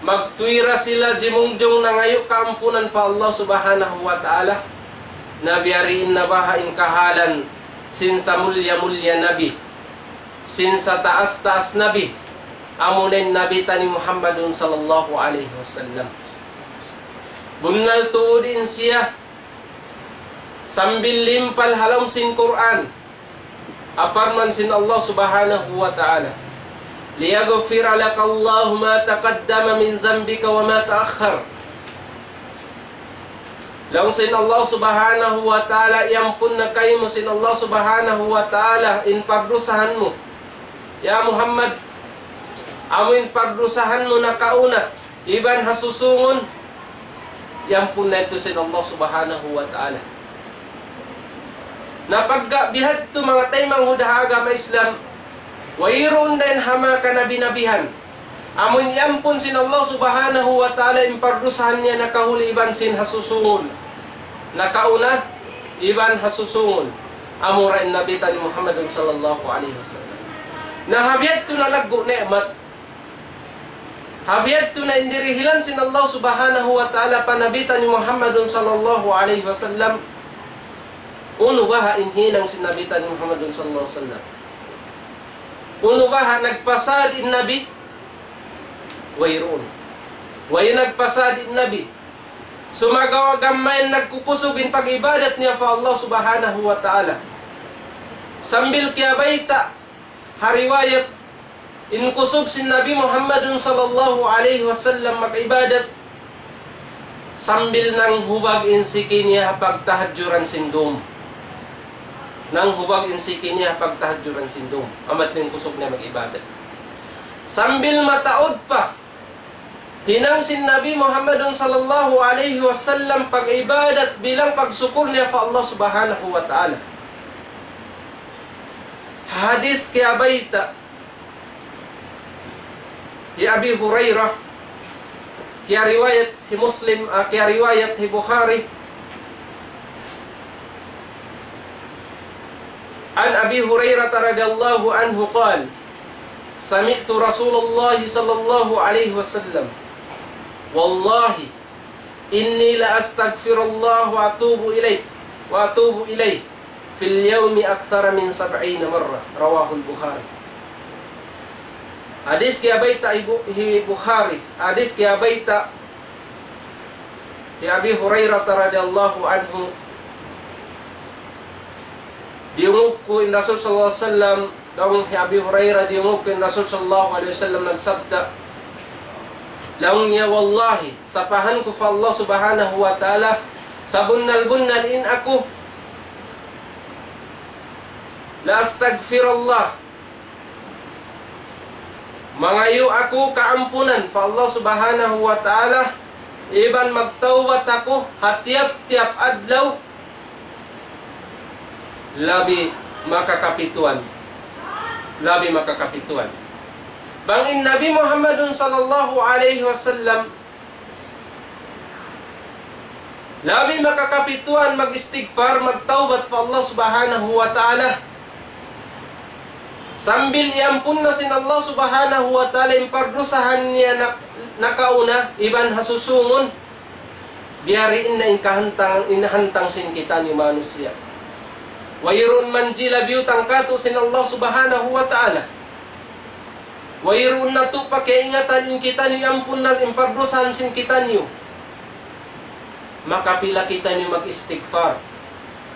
magtuy ra sila jimungjung nangayu' kaampunan pa Allah Subhanahu wa Ta'ala. Na biya' diin na baha' in kahalan sin samulliya-mulliya Nabi, sin sataas-taas Nabi, amuna in Nabi taniyu Muhammadun sallallahu alayhi wasallam. Bunnal tuud in siya, sambil limpal ha lawm sin Qur'an, parman sin Allah Subhanahu wa Ta'ala, ليغفر لك الله ما تقدم من ذنبك وما تأخر. Laung sin Allah Subhanahu wa Ta'ala, iyampun na kaymu sin Allah Subhanahu wa Ta'ala in pardusahan mu, ya Muhammad, amu in pardusahan mu nakauna iban ha susungun, iyampun na yadtu sin Allah Subhanahu wa Ta'ala. Na pagga bihadtu, manga taymanghud ha agama Islam, wayruun dayn ha manga kanabi-nabihan amu in iyampun sin Allah Subhanahu wa Ta'ala in pardusahan niya nakahuli iban sin ha susungun, nakauna iban ha susungun, amura in Nabi taniyu Muhammadun sallallahu alayhi wasallam. Na ha bihadtu na laggu' ni'mat, ha bihadtu na in dirihilan sin Allah Subhanahu wa Ta'ala pa Nabi taniyu Muhammadun sallallahu alayhi wasallam. Unu baha' in hinang sin Nabi taniyu Muhammadun sallallahu alayhi wasallam? Unu baha', nagpasad in Nabi? Wayruun. Way nagpasad in Nabi. Sumagawa' gam mayan nagkukusug in pag-ibadat niya pa Allah Subhanahu wa Ta'ala. Sambil kiyabayta' ha riwayat, in kusug sin Nabi Muhammadun sallallahu alayhi wasallam mag-ibadat, sambil nanghubag in siki niya ha pagtahajjuran sin dum. Nanghubag in siki niya ha pagtahajjuran sin dum. Amu yadtu in kusug niya mag-ibadat. Sambil mataud pa Hinang sin Nabi Muhammadun sallallahu alayhi wasallam pag-ibadat bilang pagsukur niya pa Allah Subhanahu wa Ta'ala. Hadith kiyabayta' hi Abi Hurairah, kiyariwayat hi Muslim, ah, kiyariwayat hi Bukhari. عن أبي هريرة رضي الله عنه قال: سمعت رسول الله صلى الله عليه وسلم: والله إني لأستغفر الله وأتوب إليه، وأتوب إليه في اليوم أكثر من سبعين مرة. رواه البخاري. Hadith kiyabayta' hi Bu-, hi Bukhari. Hadith kiyabayta' hi Abi Hurairah radhiyallahu anhu. Diyungug ku in Rasul sallallahu alayhi wasallam, laung hi Abi Hurairah, diyungug ku in Rasul sallallahu alayhi wasallam nagsabda. Laung niya, wallahi, sapahan ku pa Allah Subhanahu wa Ta'ala, sabunnal-bunnal in aku, la astaghfirullah, mangayu' aku kaampunan pa Allah Subhanahu wa Ta'ala, iban magtawbat aku ha tiyap-tiyap adlaw, labi makakapituan. Labi makakapituan. Bang in Nabi Muhammadun sallallahu alayhi wasallam labi makakapituan mag-istighfar, magtawbat pa Allah Subhanahu wa Ta'ala. Sambil iyampun na sin Allah Subhanahu wa Ta'ala in pardusahan niya na, nakauna, iban ha susungun. Biya' diin na in kahantang, in hantang sin kitaniyu manusiya'. Wayruun man jila biyutang katu' sin Allah Subhanahu wa Ta'ala. Wayruun natu' pa kaingatan in kitaniyu iyampun na in pardusahan sin kitaniyu. Makapila kitaniyu mag-istighfar?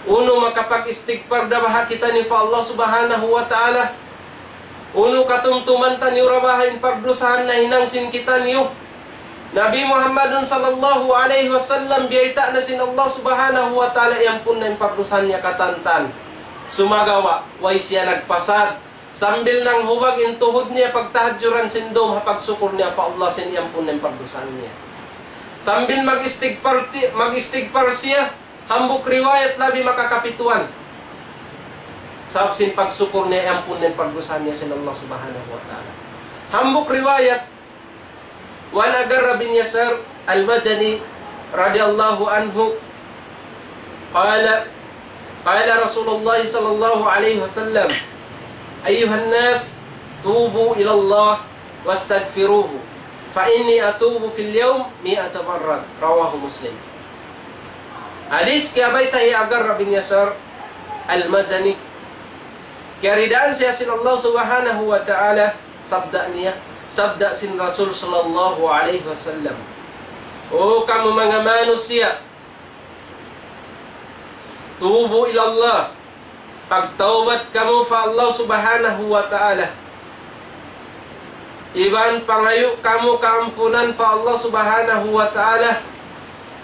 Unu makapag-istighfar da baha' kitaniyu pa Allah Subhanahu wa Ta'ala? Unu katumtuman taniyu da baha' in pardusahan nahinang sin kitaniyu? Nabi Muhammadun sallallahu alayhi wasallam biyayta' na sin Allah Subhanahu wa Ta'ala iyampun na in pardusahan niya katantan. Sumagawa', way siya nagpasad. Sambil nanghubag in tuhud niya pagtahajjuran sin dum ha pagsukur niya pa Allah sin iyampun na in pardusahan niya. Sambil mag-istighfar ti-, mag-istighfar siya, hambuuk riwayat labi makakapituan. Sabab sin pagsukur niya iyampun na in pardusahan niya sin Allah Subhanahu wa Ta'ala. Hambuuk riwayat, وعن أغر بن يسار المزني رضي الله عنه قال: قال رسول الله صلى الله عليه وسلم: أيها الناس، توبوا إلى الله واستغفروه، فإني أتوب في اليوم مائة مرة. رواه مسلم. Hadith kiyabayta' hi Agar bin Yasar Al-Mazani. Kiyaridaan siya sin Allah Subhanahu wa Ta'ala, sabda niya, sabda sin Rasul sallallahu alayhi wasallam. O kamu manga manusiya', tubu ilallah, pagtawbat kamu pa Allah Subhanahu wa Ta'ala. Iban pangayu' kamu kaampunan pa Allah Subhanahu wa Ta'ala.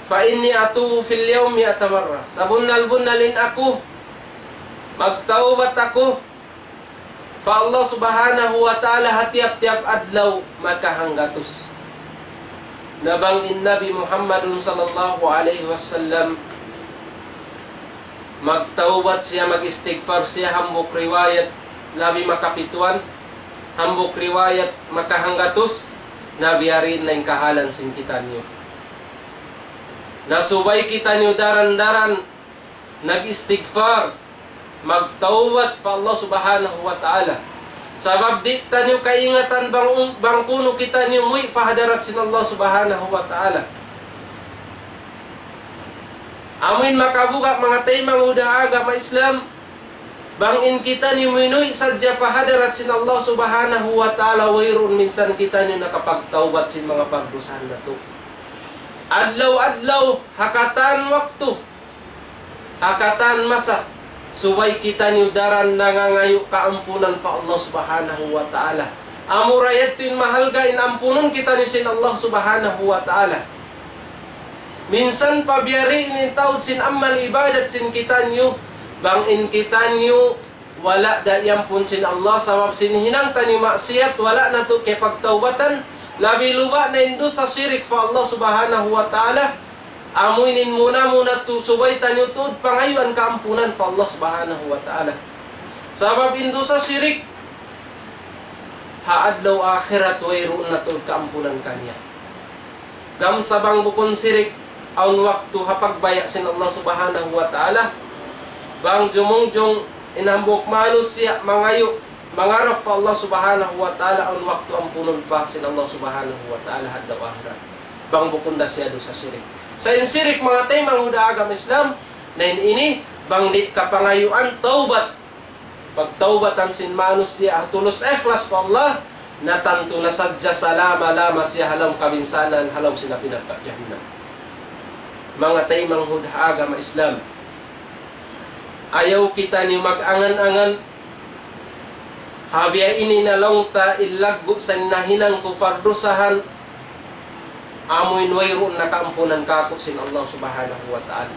فإني أتوب في اليوم مائة مرة. Sabunnal-bunnal in aku, magtawbat aku pa Allah Subhanahu wa Ta'ala ha tiyap-tiyap adlaw makahanggatus. Na bang in Nabi Muhammadun sallallahu alayhi wasallam magtawbat siya, mag-istighfar siya, hambuuk riwayat labi makapituan, hambuuk riwayat makahanggatus, na biya' diin na in kahalan sin kitaniyu. Na subay kitaniyu daran-daran nag-istighfar, magtawbat pa Allah Subhanahu wa Ta'ala. Sabab di' taniyu kaingatan bang, bang kunu' kitaniyu muwi' pa hadarat sin Allah Subhanahu wa Ta'ala. Amuin makabuga' manga taymanghud ha agama Islam, bang in kitaniyu minuwi' sadja pa hadarat sin Allah Subhanahu wa Ta'ala, wayruun minsan kitaniyu nakapagtawbat sin manga pagdusahan natu'. Adlaw-adlaw, ha katan waktu, ha katan masa, subay kitaniyu daran nangangayu' kaampunan pa Allah Subhanahu wa Ta'ala. Amura yadtu in mahalga' in ampunun kitaniyu sin Allah Subhanahu wa Ta'ala. Minsan pa biya' diin in taud sin amal ibadat sin kitaniyu, bang in kitaniyu wala' da iyampun sin Allah, sabab sin hinang taniyu maksiyat, wala' natu' kiyapagtawbatan, Labi luba na in dusa sirik pa Allah Subhanahu wa Ta'ala. Amu ini in muna-muna tuud subay taniyu tuud pangayuan kaampunan pa Allah Subhanahu wa Ta'ala. Sabab in dusa sirik, ha adlaw akhirat wayruun na tuud kaampunan kaniya. Gam sa bang bukun sirik, awn waktu ha pagbaya' sin Allah Subhanahu wa Ta'ala, bang jumungjung in hambuuk manusiya' mangayu', mangarap pa Allah Subhanahu wa Ta'ala, awn waktu ampunun pa sin Allah Subhanahu wa Ta'ala ha adlaw akhirat. Bang bukun da siya dusa sirik. Sa' in sirik, manga taymanghud ha agama Islam, na in ini, bang di' kapangayuan tawbat, pagtawbatan sin manusiya' ha tulus ikhlas pa Allah, na tantu na sadja salama-lama siya ha lawm kabinsanaan, ha lawm sin api narka' jahannam. Manga taymanghud ha agama Islam, ayaw kitaniyu mag-angan-angan, ha biya' ini na laung ta in laggu' sin nahinang ku pardusahan, amu in wayruun na kaampunan kāku' sin Allah Subhanahu wa Ta'ala.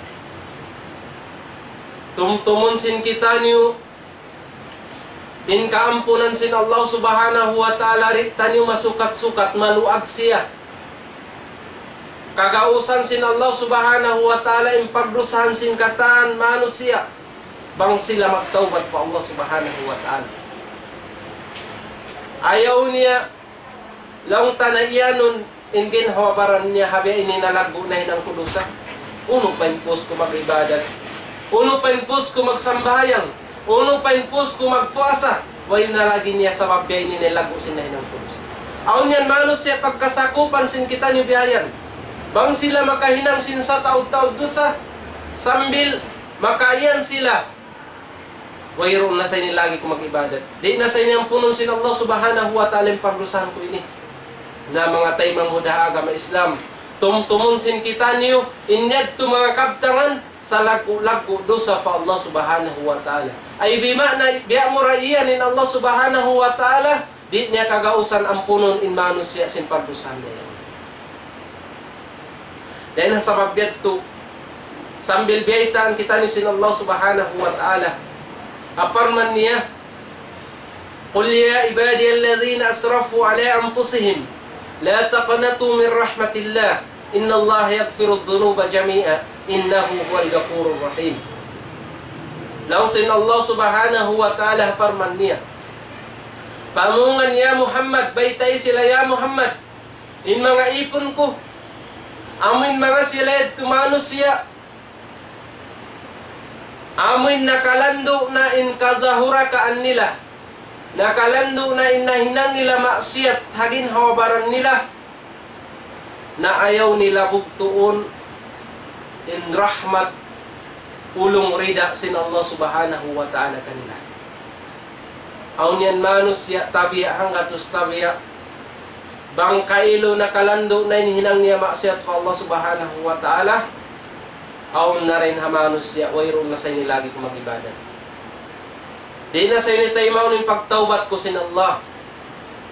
Tumtumun sin kitaniyu in kaampunan sin Allah Subhanahu wa Ta'ala, di' taniyu masukat-sukat, maluag siya. Kagausan sin Allah Subhanahu wa Ta'ala in pagdusahan sin katan manusiya', bang sila magtawbat pa Allah Subhanahu wa Ta'ala. Ayaw niya laung ta na iyanun in ginhawa-baran niya ha biya' ini na laggu' nahinang ku dusa. Unu pa in pus ku mag-ibadat? Unu pa in pus ku magsambahayang? Unu pa in pus ku magpuasa? Way na lagi niya sabab biya' ini na laggu' sin nahinang ku dusa. Awn yan manusiya' pagkasakupan sin kitaniyu biya' yan. Bang sila makahinang sin sataud-taud dusa, sambil makaiyan sila, wayruun na sa ini lagi ku mag-ibadat. Di' na sa ini ampunun sin Allah Subhanahu wa Ta'ala in pagdusahan ku ini. Na manga taymanghud ha agama Islam, tumtumun sin kitaniyu in yadtu manga kabtangan salaggu'-laggu' dusa pa Allah Subhanahu wa Ta'ala. Ay bima'na, biya' mura iyan in Allah Subhanahu wa Ta'ala, di' niya kagausan ampunun in manusiya' sin pagdusahan niya. Dayn ha sabab yadtu, sambil biyaytaan kitaniyu sin Allah Subhanahu wa Ta'ala, ha parman niya, قل يا عبادي الذين أسرفوا على أنفسهم لا تقنطوا من رحمة الله إن الله يغفر الذنوب جميعا إنه هو الغفور الرحيم. Laung sin Allah Subhanahu wa Ta'ala ha parman niya, pamungan ya Muhammad, baytai sila ya Muhammad, in manga ipun ku, amu in manga sila yadtu manusiya', amu in nakalandu' na in kadahurakaan nila, nakalandu' na in nahinang nila maksiyat ha ginhawa-baran nila, na ayaw nila bugtuun in rahmat, ulung, rida sin Allah Subhanahu wa Ta'ala kanila. Awn yan manusiya' tabiya' hanggatus tabiya', bang kailu nakalandu' na in hinang niya maksiyat pa Allah Subhanahu wa Ta'ala, awn na dayn ha manusiya', wayruun na sa ini lagi ku mag-ibadat. Di' na sa ini taymaun in pagtawbat ku sin Allah.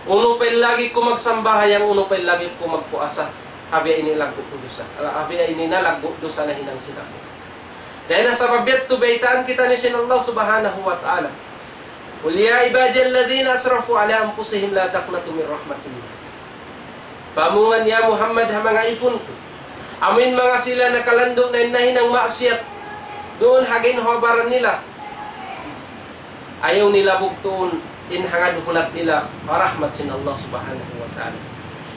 Unu pa in lagi ku magsambahayang, unu pa in lagi ku magpuasa. Ha biya' ini laggu' ku dusa. Ala, ha biya' ini na laggu' dusa nahinang sin aku. Dayn ha sabab yadtu baytaan kitaniyu sin Allah Subhanahu wa Ta'ala. قل يا عبادي الذين أسرفوا على أنفسهم لا تقنطوا من رحمة الله. Pamungan ya Muhammad ha manga ipun ku, amu in manga sila nakalandu' na in nahinang maksiyat duun ha ginhawa-baran nila, ayaw nila bugtuun in hangad hulat nila pa rahmat sin Allah Subhanahu wa Ta'ala.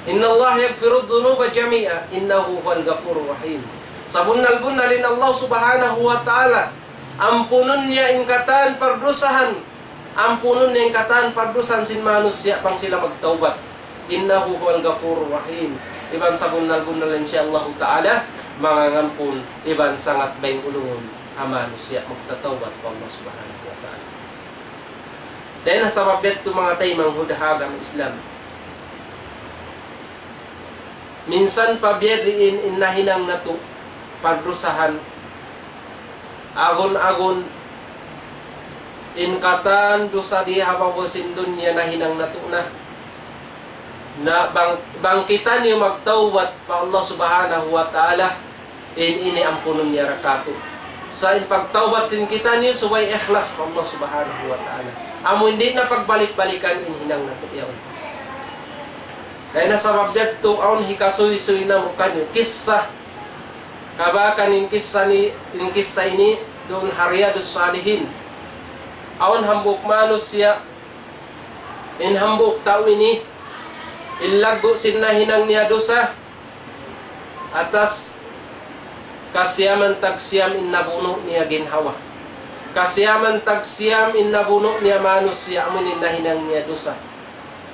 إن الله يغفر الذنوب جميعا إنه هو الغفور الرحيم. Sabunnal-bunnal in Allah Subhanahu wa Ta'ala, ampunun niya in katan pardusahan, ampunun niya in katan pardusahan sin manusiya' bang sila magtawbat. إنه هو الغفور الرحيم. Iban sabunnal-bunnal in siya Allahu Ta'ala, mangangampun, iban sangat bayng ulungun ha manusiya' magtatawbat pa Allah Subhanahu wa Ta'ala. Dayn ha sabab yadtu manga taymanghud ha agama Islam, minsan pa biya' diin in nahinang natu' pardusahan, agun-agun in katan dusa di ha babaw sin dunya nahinang natu' na. Na bang, bang kitaniyu magtawbat pa Allah Subhanahu wa Ta'ala, in ini ampunun niya ra katu'. Sa' in pagtawbat sin kitaniyu subay ikhlas pa Allah Subhanahu wa Ta'ala. Amu in di' na pagbalik-balikan in hinang natu' yaun. Dayn ha sabab yadtu awn hikasuysuy namu' kaniyu kissa. Kabakan in kissa ni, in kissa ini duun ha Riyadus Salihin. Awn hambuuk manusiya', in hambuuk tau ini, in laggu' sin nahinang niya dusa, atas kasiyaman tagsiyam in nabunu' niya ginhawa. Kasiyaman tagsiyam in nabunu' niya manusiya', amu in nahinang niya dusa.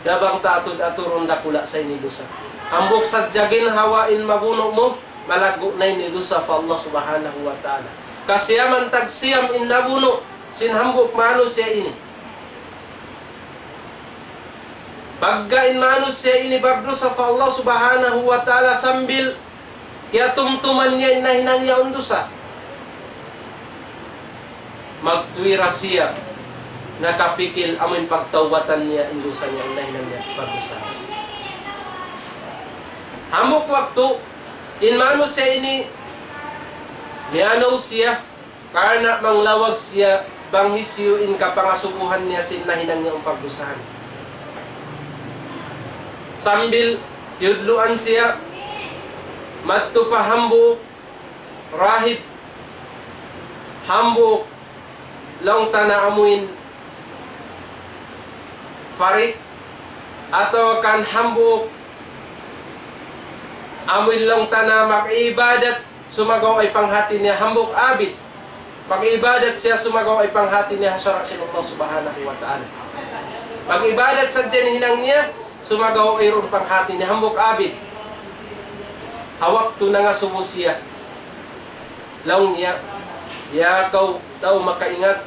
Dabang ta atud-aturun dakula' sa ini dusa. Hambuuk sadja ginhawa in mabunu' mu, malaggu' na ini dusa pa Allah Subhanahu wa Ta'ala. Kasiyaman tagsiyam in nabunu' sin hambuuk manusiya' ini. Pagga in manusiya' ini bardusa pa Allah Subhanahu wa Ta'ala sambil kiyatumtuman niya in nahinang yaun dusa. Magtuy ra siya nakapikil amu in pagtawbatan niya in dusa niya, in nahinang niya pagdusa. Hambuuk waktu, in manusiya' ini miyanaw siya, karna' manglawag siya bang hisiyu in kapangasubuhan niya sin nahinang niya pagdusahan. Sambil tiyudluan siya, madtu pa hambuuk rahib, hambuuk laung ta na amuin pari, atawa kan hambuuk amuin laung ta na mag-ibadat sumagawa' in panghati niya hambuuk abid. Mag-ibadat siya sumagawa' in panghati niya ha sara' sin Allah Subhanahu wa Ta'ala. Mag-ibadat sadja in hinang niya, sumagawa' wayruun panghati niya hambuuk abid. Ha waktu nangasubu siya, laung niya, "Ya kaw tau makaingat,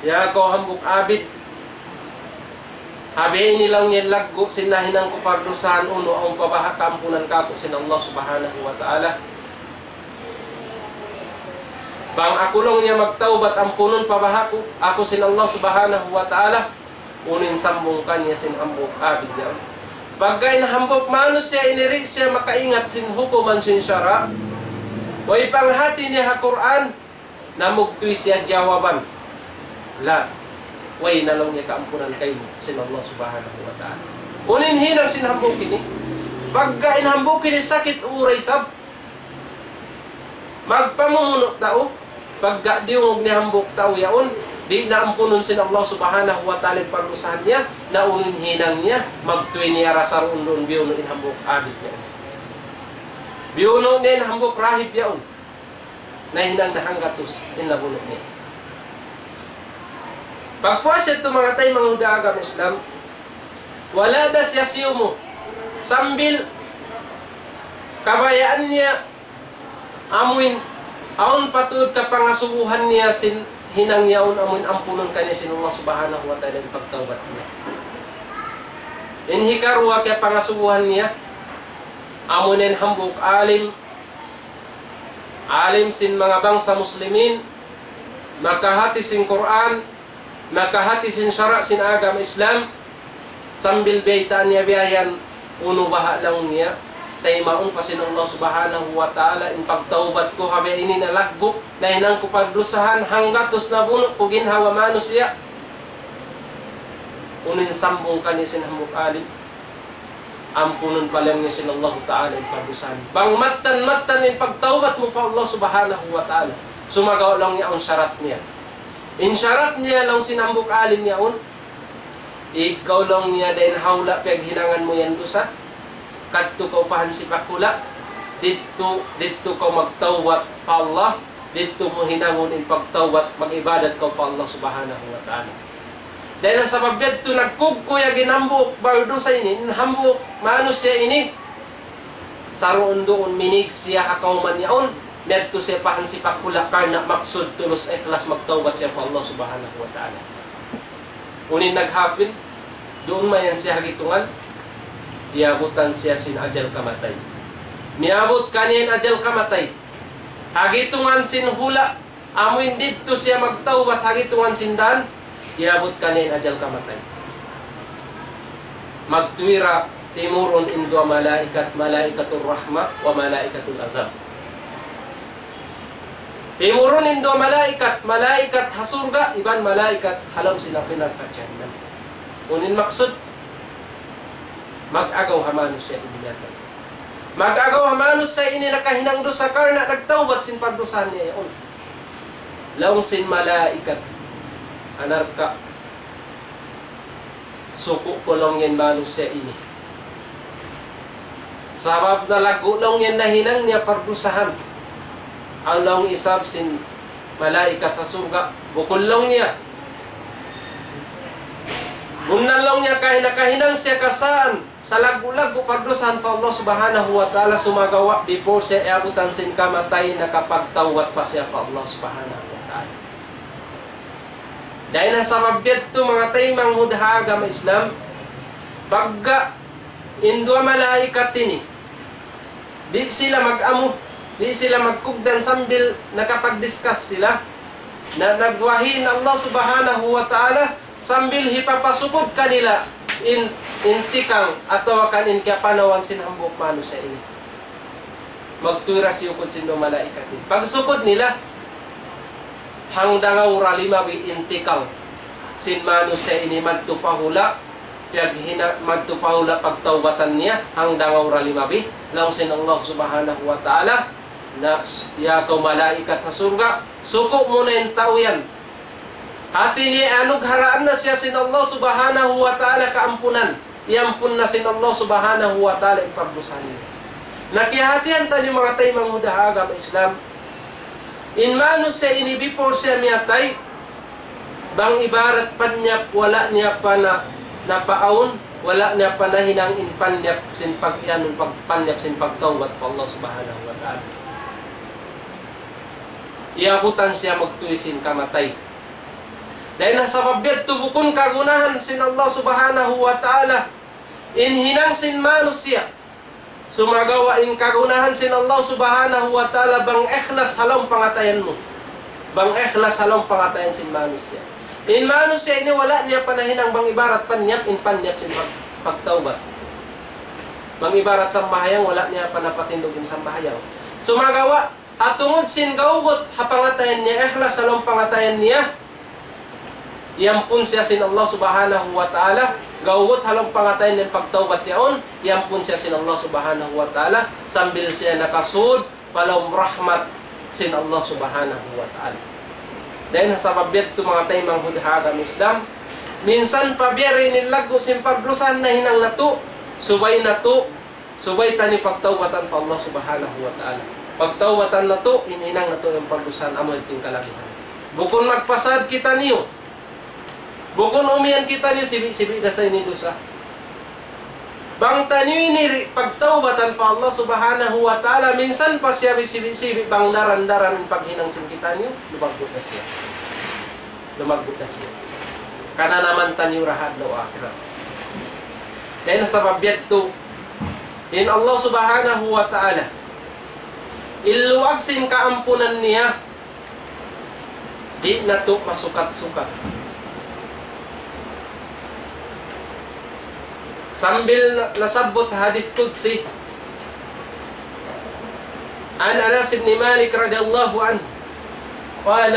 ya kaw hambuuk abid, ha bihaini laung niya laggu' sin nahinang ku pagdusahan, unu awn pa baha' kaampunan kāku' sin Allah Subhanahu wa Ta'ala? Bang aku laung niya magtawbat, ampunun pa baha' ku, aku sin Allah Subhanahu wa Ta'ala?" Unu in sambung kaniya sin hambuuk abid yaun. Pagga in hambuuk manusiya' ini di' siya makaingat sin hukuman sin sara', way panghati niya ha Qur'an, namugtuy siya jawaban, "La, way na laung niya kaampunan kaymu sin Allah Subhanahu wa Ta'ala." Unu in hinang sin hambuuk ini? Pagga in hambuuk ini sakit uray isab, magpamumunu' tau, pagga diyungug niya hambuuk tau yaun, di' na ampunun sin Allah Subhanahu wa Ta'ala in pagdusahan niya, na unu in hinang niya, magtuy niya ra saruun-duun biyunu' in hambuuk abid niya. Biyunu' niya in hambuuk rahib yaun. Nahinang na hanggatus in nabunu' niya. Pagpuas yadtu manga taymanghud ha agama Islam, wala' da siya siyumu. Sambil kabayaan niya amuin awn pa tuud kapangasubuhan niya sin hinang yaun amuin ampunun kaniya sin Allah Subhanahu wa Ta'ala in pagtawbat niya. In hikaruwa kiyapangasubuhan niya, amuin in hambuuk alim, alim sin manga bangsa Muslimin, makahati sin Qur'an, makahati sin sara' sin agama Islam, sambil biyaytaan niya biya' yan, unu baha' laung niya, taymaun pa sin Allah Subhanahu wa Ta'ala in pagtawbat ku ha bihaini nalaggu', nahinang ku pagdusahan, hanggatus nabunu' ku ginhawa manusiya'. Unu in sambung kaniya sin hambuuk alim? Ampunun pa laung niya sin Allahu Ta'ala in pagdusahan. Bang mattan-mattan in pagtawbat mu pa Allah Subhanahu wa Ta'ala, sumagawa' laung niya awn sarat niya. In sarat niya laung sin hambuuk alim yaun, ikaw laung niya dayn ha hula' piyaghinangan mu yan dusa, kadtu kaw pa hansipak hula', didtu, didtu kaw magtawbat pa Allah, didtu mu hinangun in pagtawbat, mag-ibadat kaw pa Allah Subhanahu wa Ta'ala. Dayn ha sabab yadtu nagkugkuyag in hambuuk bardusa ini, in hambuuk manusiya' ini, saruun-duun minig siya ha kawman yaun, miyadtu siya pa hansipak hula' karna' maksud tulus ikhlas magtawbat siya pa Allah Subhanahu wa Ta'ala. Unu in naghapit, duun mayan siya ha gitungan, iyabutan siya sin ajal kamatay. Miyabut kaniya in ajal kamatay. Ha gitungan sin hula', amuin didtu siya magtawbat ha gitungan sin dan, iyabut kaniya in ajal kamatay. Magtuy ra, timurun in duwa malaikat, malaikatur rahma wa malaikatul azab. Timurun in duwa malaikat, malaikat ha surga', iban malaikat ha lawm sin api narka' jahannam. Unu in maksud? Mag-agaw ha manusiya' ini miyatay. Mag-agaw ha manusiya' ini nakahinang dusa karna' nagtawbat sin pardusahan niya yaun. Laung sin malaikat, "Anarka', suku' ku laung in manusiya' ini. Sabab nalaggu' laung in nahinang niya pardusahan." Awn laung isab sin malaikat ha surga', "Bukun laung niya. Bunnal laung niya kahi-, nakahinang siya kasaan, salaggu'-laggu' pardusahan pa Allah Subhanahu wa Ta'ala, sumagawa' before siya iyabutan sin kamatay, nakapagtawbat pa siya pa Allah Subhanahu wa Ta'ala." Dayn ha sabab yadtu, manga taymanghud ha agama Islam, pagka in duwa malaikat ini, di' sila mag-amu, di' sila magkugdan sambil nakapag-discuss sila, na nagwahi in Allah Subhanahu wa Ta'ala sambil hipapasukud kanila in, in tikang atawa kan in kiyapanawan sin hambuuk manusiya' ini. Magtuy da siyukud sin duwa malaikat ini. Pagsukud nila, hangdangaw da limabi in tikang sin manusiya' ini madtu pa hula', piyaghina-, madtu pa hula' pagtawbatan niya, hangdangaw da limabi, laung sin Allah Subhanahu wa Ta'ala, na, "Ya kaw malaikat ha surga', suku' mu na in tau yan. Hati niya anugharaan na siya sin Allah Subhanahu wa Ta'ala kaampunan. Iyampun na sin Allah Subhanahu wa Ta'ala in pagdusa niya." Na kiyahatihan taniyu manga taymanghud ha agama Islam, in manusiya' ini before siya miyatay, bang ibarat panyap, wala' niya pa na, napaawn, wala' niya pa nahinang in panyap sin pag-, yan, pag-, panyap sin pagtawbat pa Allah Subhanahu wa Ta'ala. Iyabutan siya magtuy sin kamatay. Dayn ha sabab yadtu bukun kagunahan sin Allah Subhanahu wa Ta'ala in hinang sin manusiya'. Sumagawa' in kagunahan sin Allah Subhanahu wa Ta'ala bang ikhlas ha lawm pangatayan mu. Bang ikhlas ha lawm pangatayan sin manusiya'. In manusiya' ini wala' niya pa nahinang bang ibarat panyap, in panyap sin pag-, pagtawbat. Bang ibarat sambahayang, wala' niya pa napatindug in sambahayang. Sumagawa', ha tungud sin gawgut ha pangatayan niya, ikhlas ha lawm pangatayan niya, iyampun siya sin Allah Subhanahu wa Ta'ala, gawgut ha lawm pangatayan niya in pagtawbat yaun, iyampun siya sin Allah Subhanahu wa Ta'ala, sambil siya nakasud pa lawm rahmat sin Allah Subhanahu wa Ta'ala. Dayn ha sabab yadtu manga taymanghud ha agama Islam, minsan pa biya' diin in laggu' sin pagdusahan nahinang natu', subay natu', subay taniyu pagtawbatan pa Allah Subhanahu wa Ta'ala. Pagtawbatan natu', in hinang natu' in pagdusahan amu in kalagihan. Bukun magpasad kitaniyu. Bukun umiyan kitaniyu, sibi'-sibi' da sa ini dusa. Bang taniyu ini di' pagtawbatan pa Allah Subhanahu wa Ta'ala, minsan pa siya bisibi'-sibi' bang daran-daran in paghinang sin kitaniyu, lumaggu' da siya. Lumaggu' da siya. Kananaman taniyu da ha adlaw akhirat. Dayn ha sabab yadtu, in Allah Subhanahu wa Ta'ala, in luag sin kaampunan niya, di' natu' masukat-sukat. Sambil na-, nasabbut hadith qudsi, عن أنس بن مالك رضي الله عنه قال: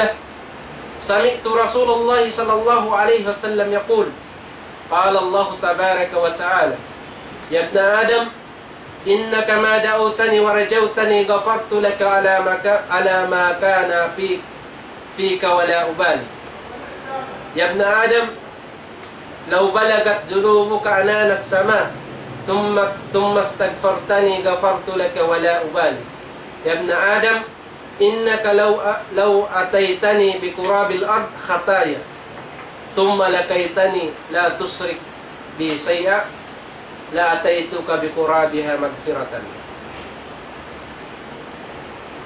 سمعت رسول الله صلى الله عليه وسلم يقول: قال الله تبارك وتعالى: يا ابن آدم، إنك ما دعوتني ورجوتني غفرت لك على ما ك-، على ما كان في-، فيك ولا أبالي. يا ابن آدم، لو بلغت ذنوبك عنان السماء، ثم، ثم استغفرتني غفرت لك ولا أبالي. يا ابن آدم، إنك لو، لو أتيتني بقراب الأرض خطايا، ثم لقيتني لا تشرك بي شيئا، لأتيتك بقرابها مغفرة.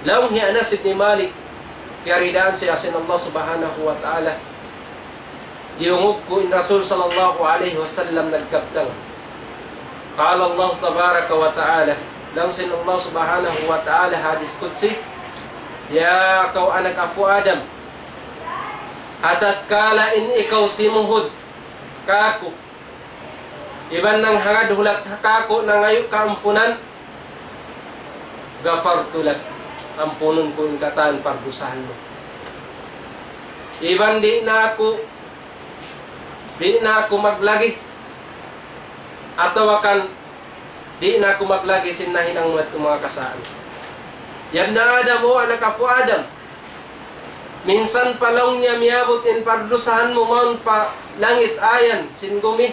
Laung hi Anas ibn Malik, kiyaridaan siya sin Allah Subhanahu wa Ta'ala, diyungug ku in Rasul sallallahu alayhi wasallam nagkabtang. قال الله تبارك وتعالى, laung sin Allah Subhanahu wa Ta'ala hadith qudsi, "Ya kaw anak apu' Adam, ha tatkala in ikaw simuhud kāku', iban nanghangad hulat kāku', nangayu' kaampunan, غفرت لك, ampunun ku in katan pardusahan mu. Iban di' na aku, di' na aku maglagi Atawa kan, di' na aku maglagi sin nahinang mu yadtu manga kasaan. Ya ibna Adam, O anak apu' Adam. Minsan pa laung niya miyabut in pardusahan mu mawn pa langit ayan sin gumi.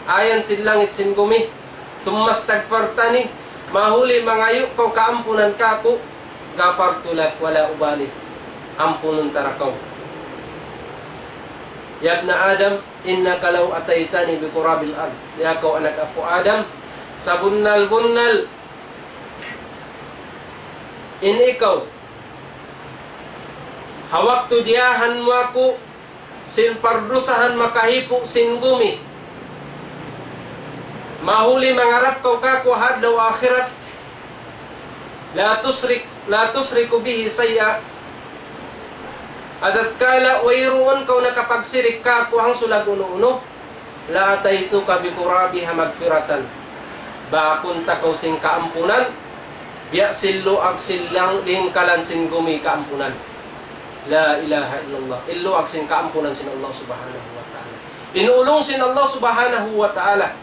Ayan sin langit sin gumi. ثم استغفرتني, mahuli mangayu' kaw kaampunan kāku', غفرت لك ولا أبالي. Ampunun ta da kaw. يا ابن آدم إنك لو أتيتني بقراب الأرض. Ya kaw anak apu' Adam, sabunnal-bunnal in ikaw, ha waktu diyahan mu aku sin pardusahan makahipu' sin gumi, mahuli mangarap kaw kāku' ha adlaw akhirat, لا تشرك، لا تشرك بي شيئا. Tatkala wayruun kaw nakapagsirik kāku' hangsulag unu-unu, لأتيتك بقرابها مغفرة. Baakun ta kaw sin kaampunan, biya' sin luag sin lang-, lingkalan sin gumi kaampunan. لا إله إلا الله. In luag sin kaampunan sin Allah Subhanahu wa Ta'ala. In ulung sin Allah Subhanahu wa Ta'ala.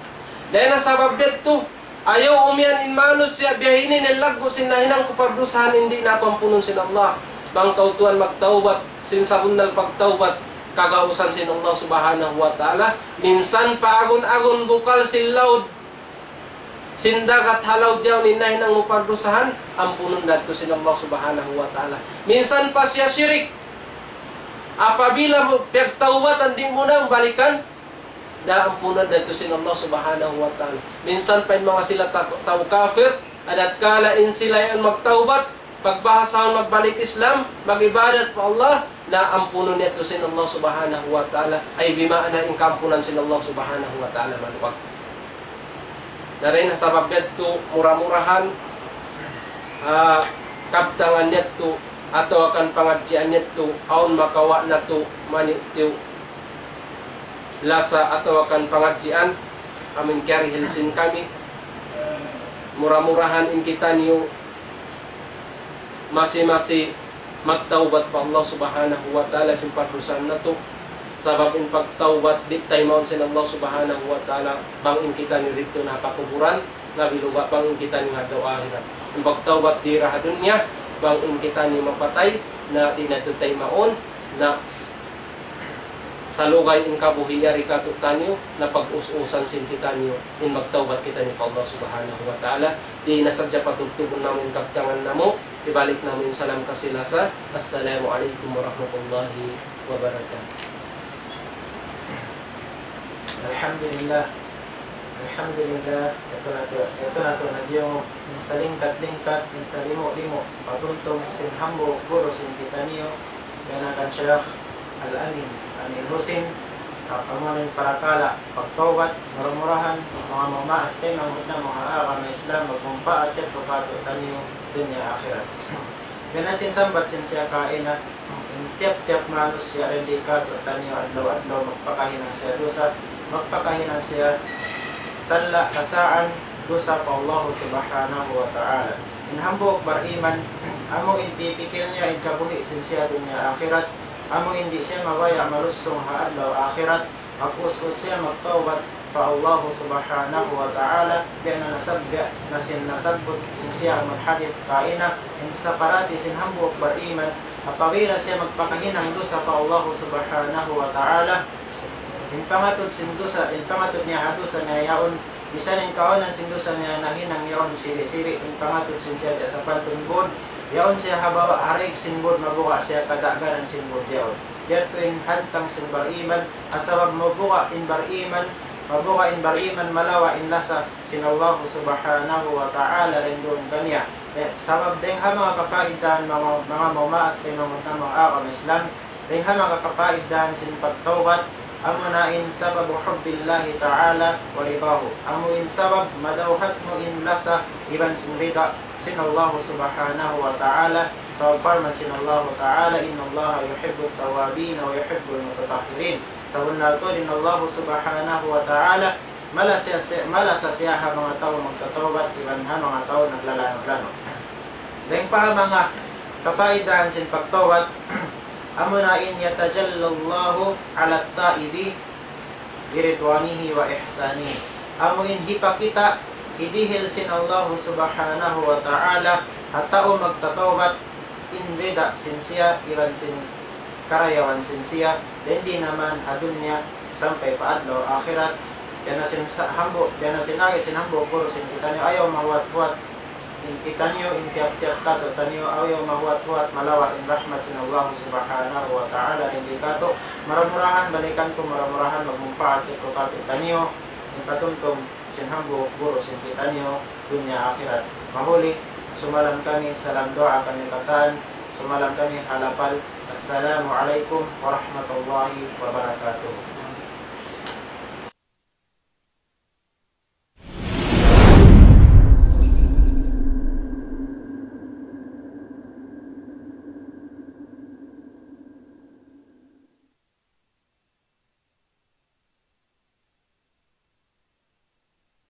Dayn ha sabab yadtu, ayaw umiyan in manusiya' biya' ini in laggu' sin nahinang ku pardusahan, di' na aku ampunun sin Allah. Bang kaw tuwan magtawbat, sin sabunnal pagtawbat, kagausan sin Allah Subhanahu wa Ta'ala, minsan pa agun-agun bukal sin laud, sin dagat ha laud yaun in nahinang mu pardusahan, ampunun da yadtu sin Allah Subhanahu wa Ta'ala. Minsan pa siya shirik, apabila mu piyagtawbatan, di' mu na balikan, na ampunun da yadtu sin Allah Subhanahu wa Ta'ala. Minsan pa in manga sila ta-, tau kafir, tatkala in sila yan magtawbat, pagbahasahun magbalik Islam, mag-ibadat pa Allah, na ampunun yadtu sin Allah Subhanahu wa Ta'ala, ay bima'na in kaampunan sin Allah Subhanahu wa Ta'ala maluag. Na dayn ha sabab yadtu, mura-murahan, ah, kabtangan yadtu, atawa kan pangadjian yadtu, awn makawa' natu' maniyu-tiyu lasa atawa kan pangadjian, amun kiyarihil sin kami. Mura-murahan in kitaniyu masi-masi magtawbat pa Allah Subhanahu wa Ta'ala sin pardusahan natu'. Sabab in pagtawbat di' taymaun sin Allah Subhanahu wa Ta'ala bang in kitaniyu didtu na ha pakuburan, labi luba' bang in kitaniyu ha adlaw akhirat. In pagtawbat di ha dunya, bang in kitaniyu mapatay, na di' natu' taymaun, na salugay in kabuhi' yari kātu'niyu, na pag-us-usan sin kitaniyu, in magtawbat kitaniyu pa Allah Subhanahu wa Ta'ala. Di' na sadja patugtugun namu' in kabtangan namu', hibalik namu' in salam kasi-lasa. Assalamu alaykum warahmatullahi wabarakatuh. Alhamdulillah. Alhamdulillah. Yadtu na tuud, yadtu na tuud na diyungug, in salingkat-lingkat, in salimu'-limu', patumtum sin hambuuk guru sin kitaniyu, ganakan Sheikh Al-Amin, Amin Husin, ha amu in parakala' pagtawbat, mura-murahan, manga mamaas taymanghud namu' ha agama Islam, magmumpaat yadtu kātu'niyu, dunya akhirat. Biya' na sin sambat sin siya kaina, in tiyap-tiyap manusiya' dayn di kātu'niyu adlaw-adlaw magpakahinang siya dusa, magpakahinang siya salla' kasaan dusa pa Allah Subhanahu wa Ta'ala. In hambuuk bariman, amu in pipikil niya in kabuhi' sin siya dunya akhirat, amu in di' siya mabaya' malusung ha adlaw akhirat, mag-us-us siya magtawbat pa Allah Subhanahu wa Ta'ala, biya' na nasab-, biya' na sin nasabbut sin siya amun hadith kaina, in saparati sin hambuuk bariman, apabila siya magpakahinang dusa pa Allah Subhanahu wa Ta'ala, in pangatud sin dusa, in pangatud niya ha dusa niya yaun, misan in kaawnan sin dusa niya nahinang yaun sibi'-sibi', in pangatud sin siya biya' sapantun būd, yaun siya ha babaw ha daig sin būd, mabuga' siya kadaagan sin būd yaun. Yadtu in hantang sin bariman, ha sabab mabuga' in bariman, mabuga' in bariman malawa' in lasa sin Allah Subhanahu wa Ta'ala dayn duun kaniya. Eh, sabab dayn ha manga kapaidahan manga, manga mamaas taymanghud namu' ha agama Islam, dayn ha manga kapaidahan sin pagtawbat, amuna in sababu hubbillahi ta'ala wa ridahu. Amu in sabab madawhat mu in lasa iban sin rida sin Allah Subhanahu wa Ta'ala. Sabab parman sin Allah Ta'ala, إن الله يحب التوابين ويحب المتطهرين. Sabunnal tuud in Allah Subhanahu wa Ta'ala, malasa siya, malasa siya ha manga tau magtatawbat, iban ha manga tau naglalanu'-lanu'. Dayn pa ha manga kapaidahan sin pagtawbat, amuna in يتجلى الله على التائب برضوانه وإحسانه. amuin hipakita', hidihil sin Allahu Subhanahu wa Ta'ala, ha tau magtatawbat, in rida sin siya, iban sin karayawan sin siya, dayn di naman ha dunya sampay pa adlaw akhirat. Biya' na sin sa-, hambuuk, biya' na sin agi sin hambuuk guru sin kitaniyu, ayaw mahuwat-huwat in kitaniyu, in tiyap-tiyap katu'taniyu, ayaw mahuwat-huwat malawa' in rahmat sin Allah Subhanahu wa Ta'ala dayn di katu'. Mura-murahan, balikan ku, mura-murahan magmumpaat in katu'taniyu, in patumtum sin hambuuk guru sin kitaniyu, dunya akhirat. Mahuli, sumalam kami, salam duwaa kami katan, sumalam kami ha lapal. Assalamu alaykum warahmatullahi wabarakatuh.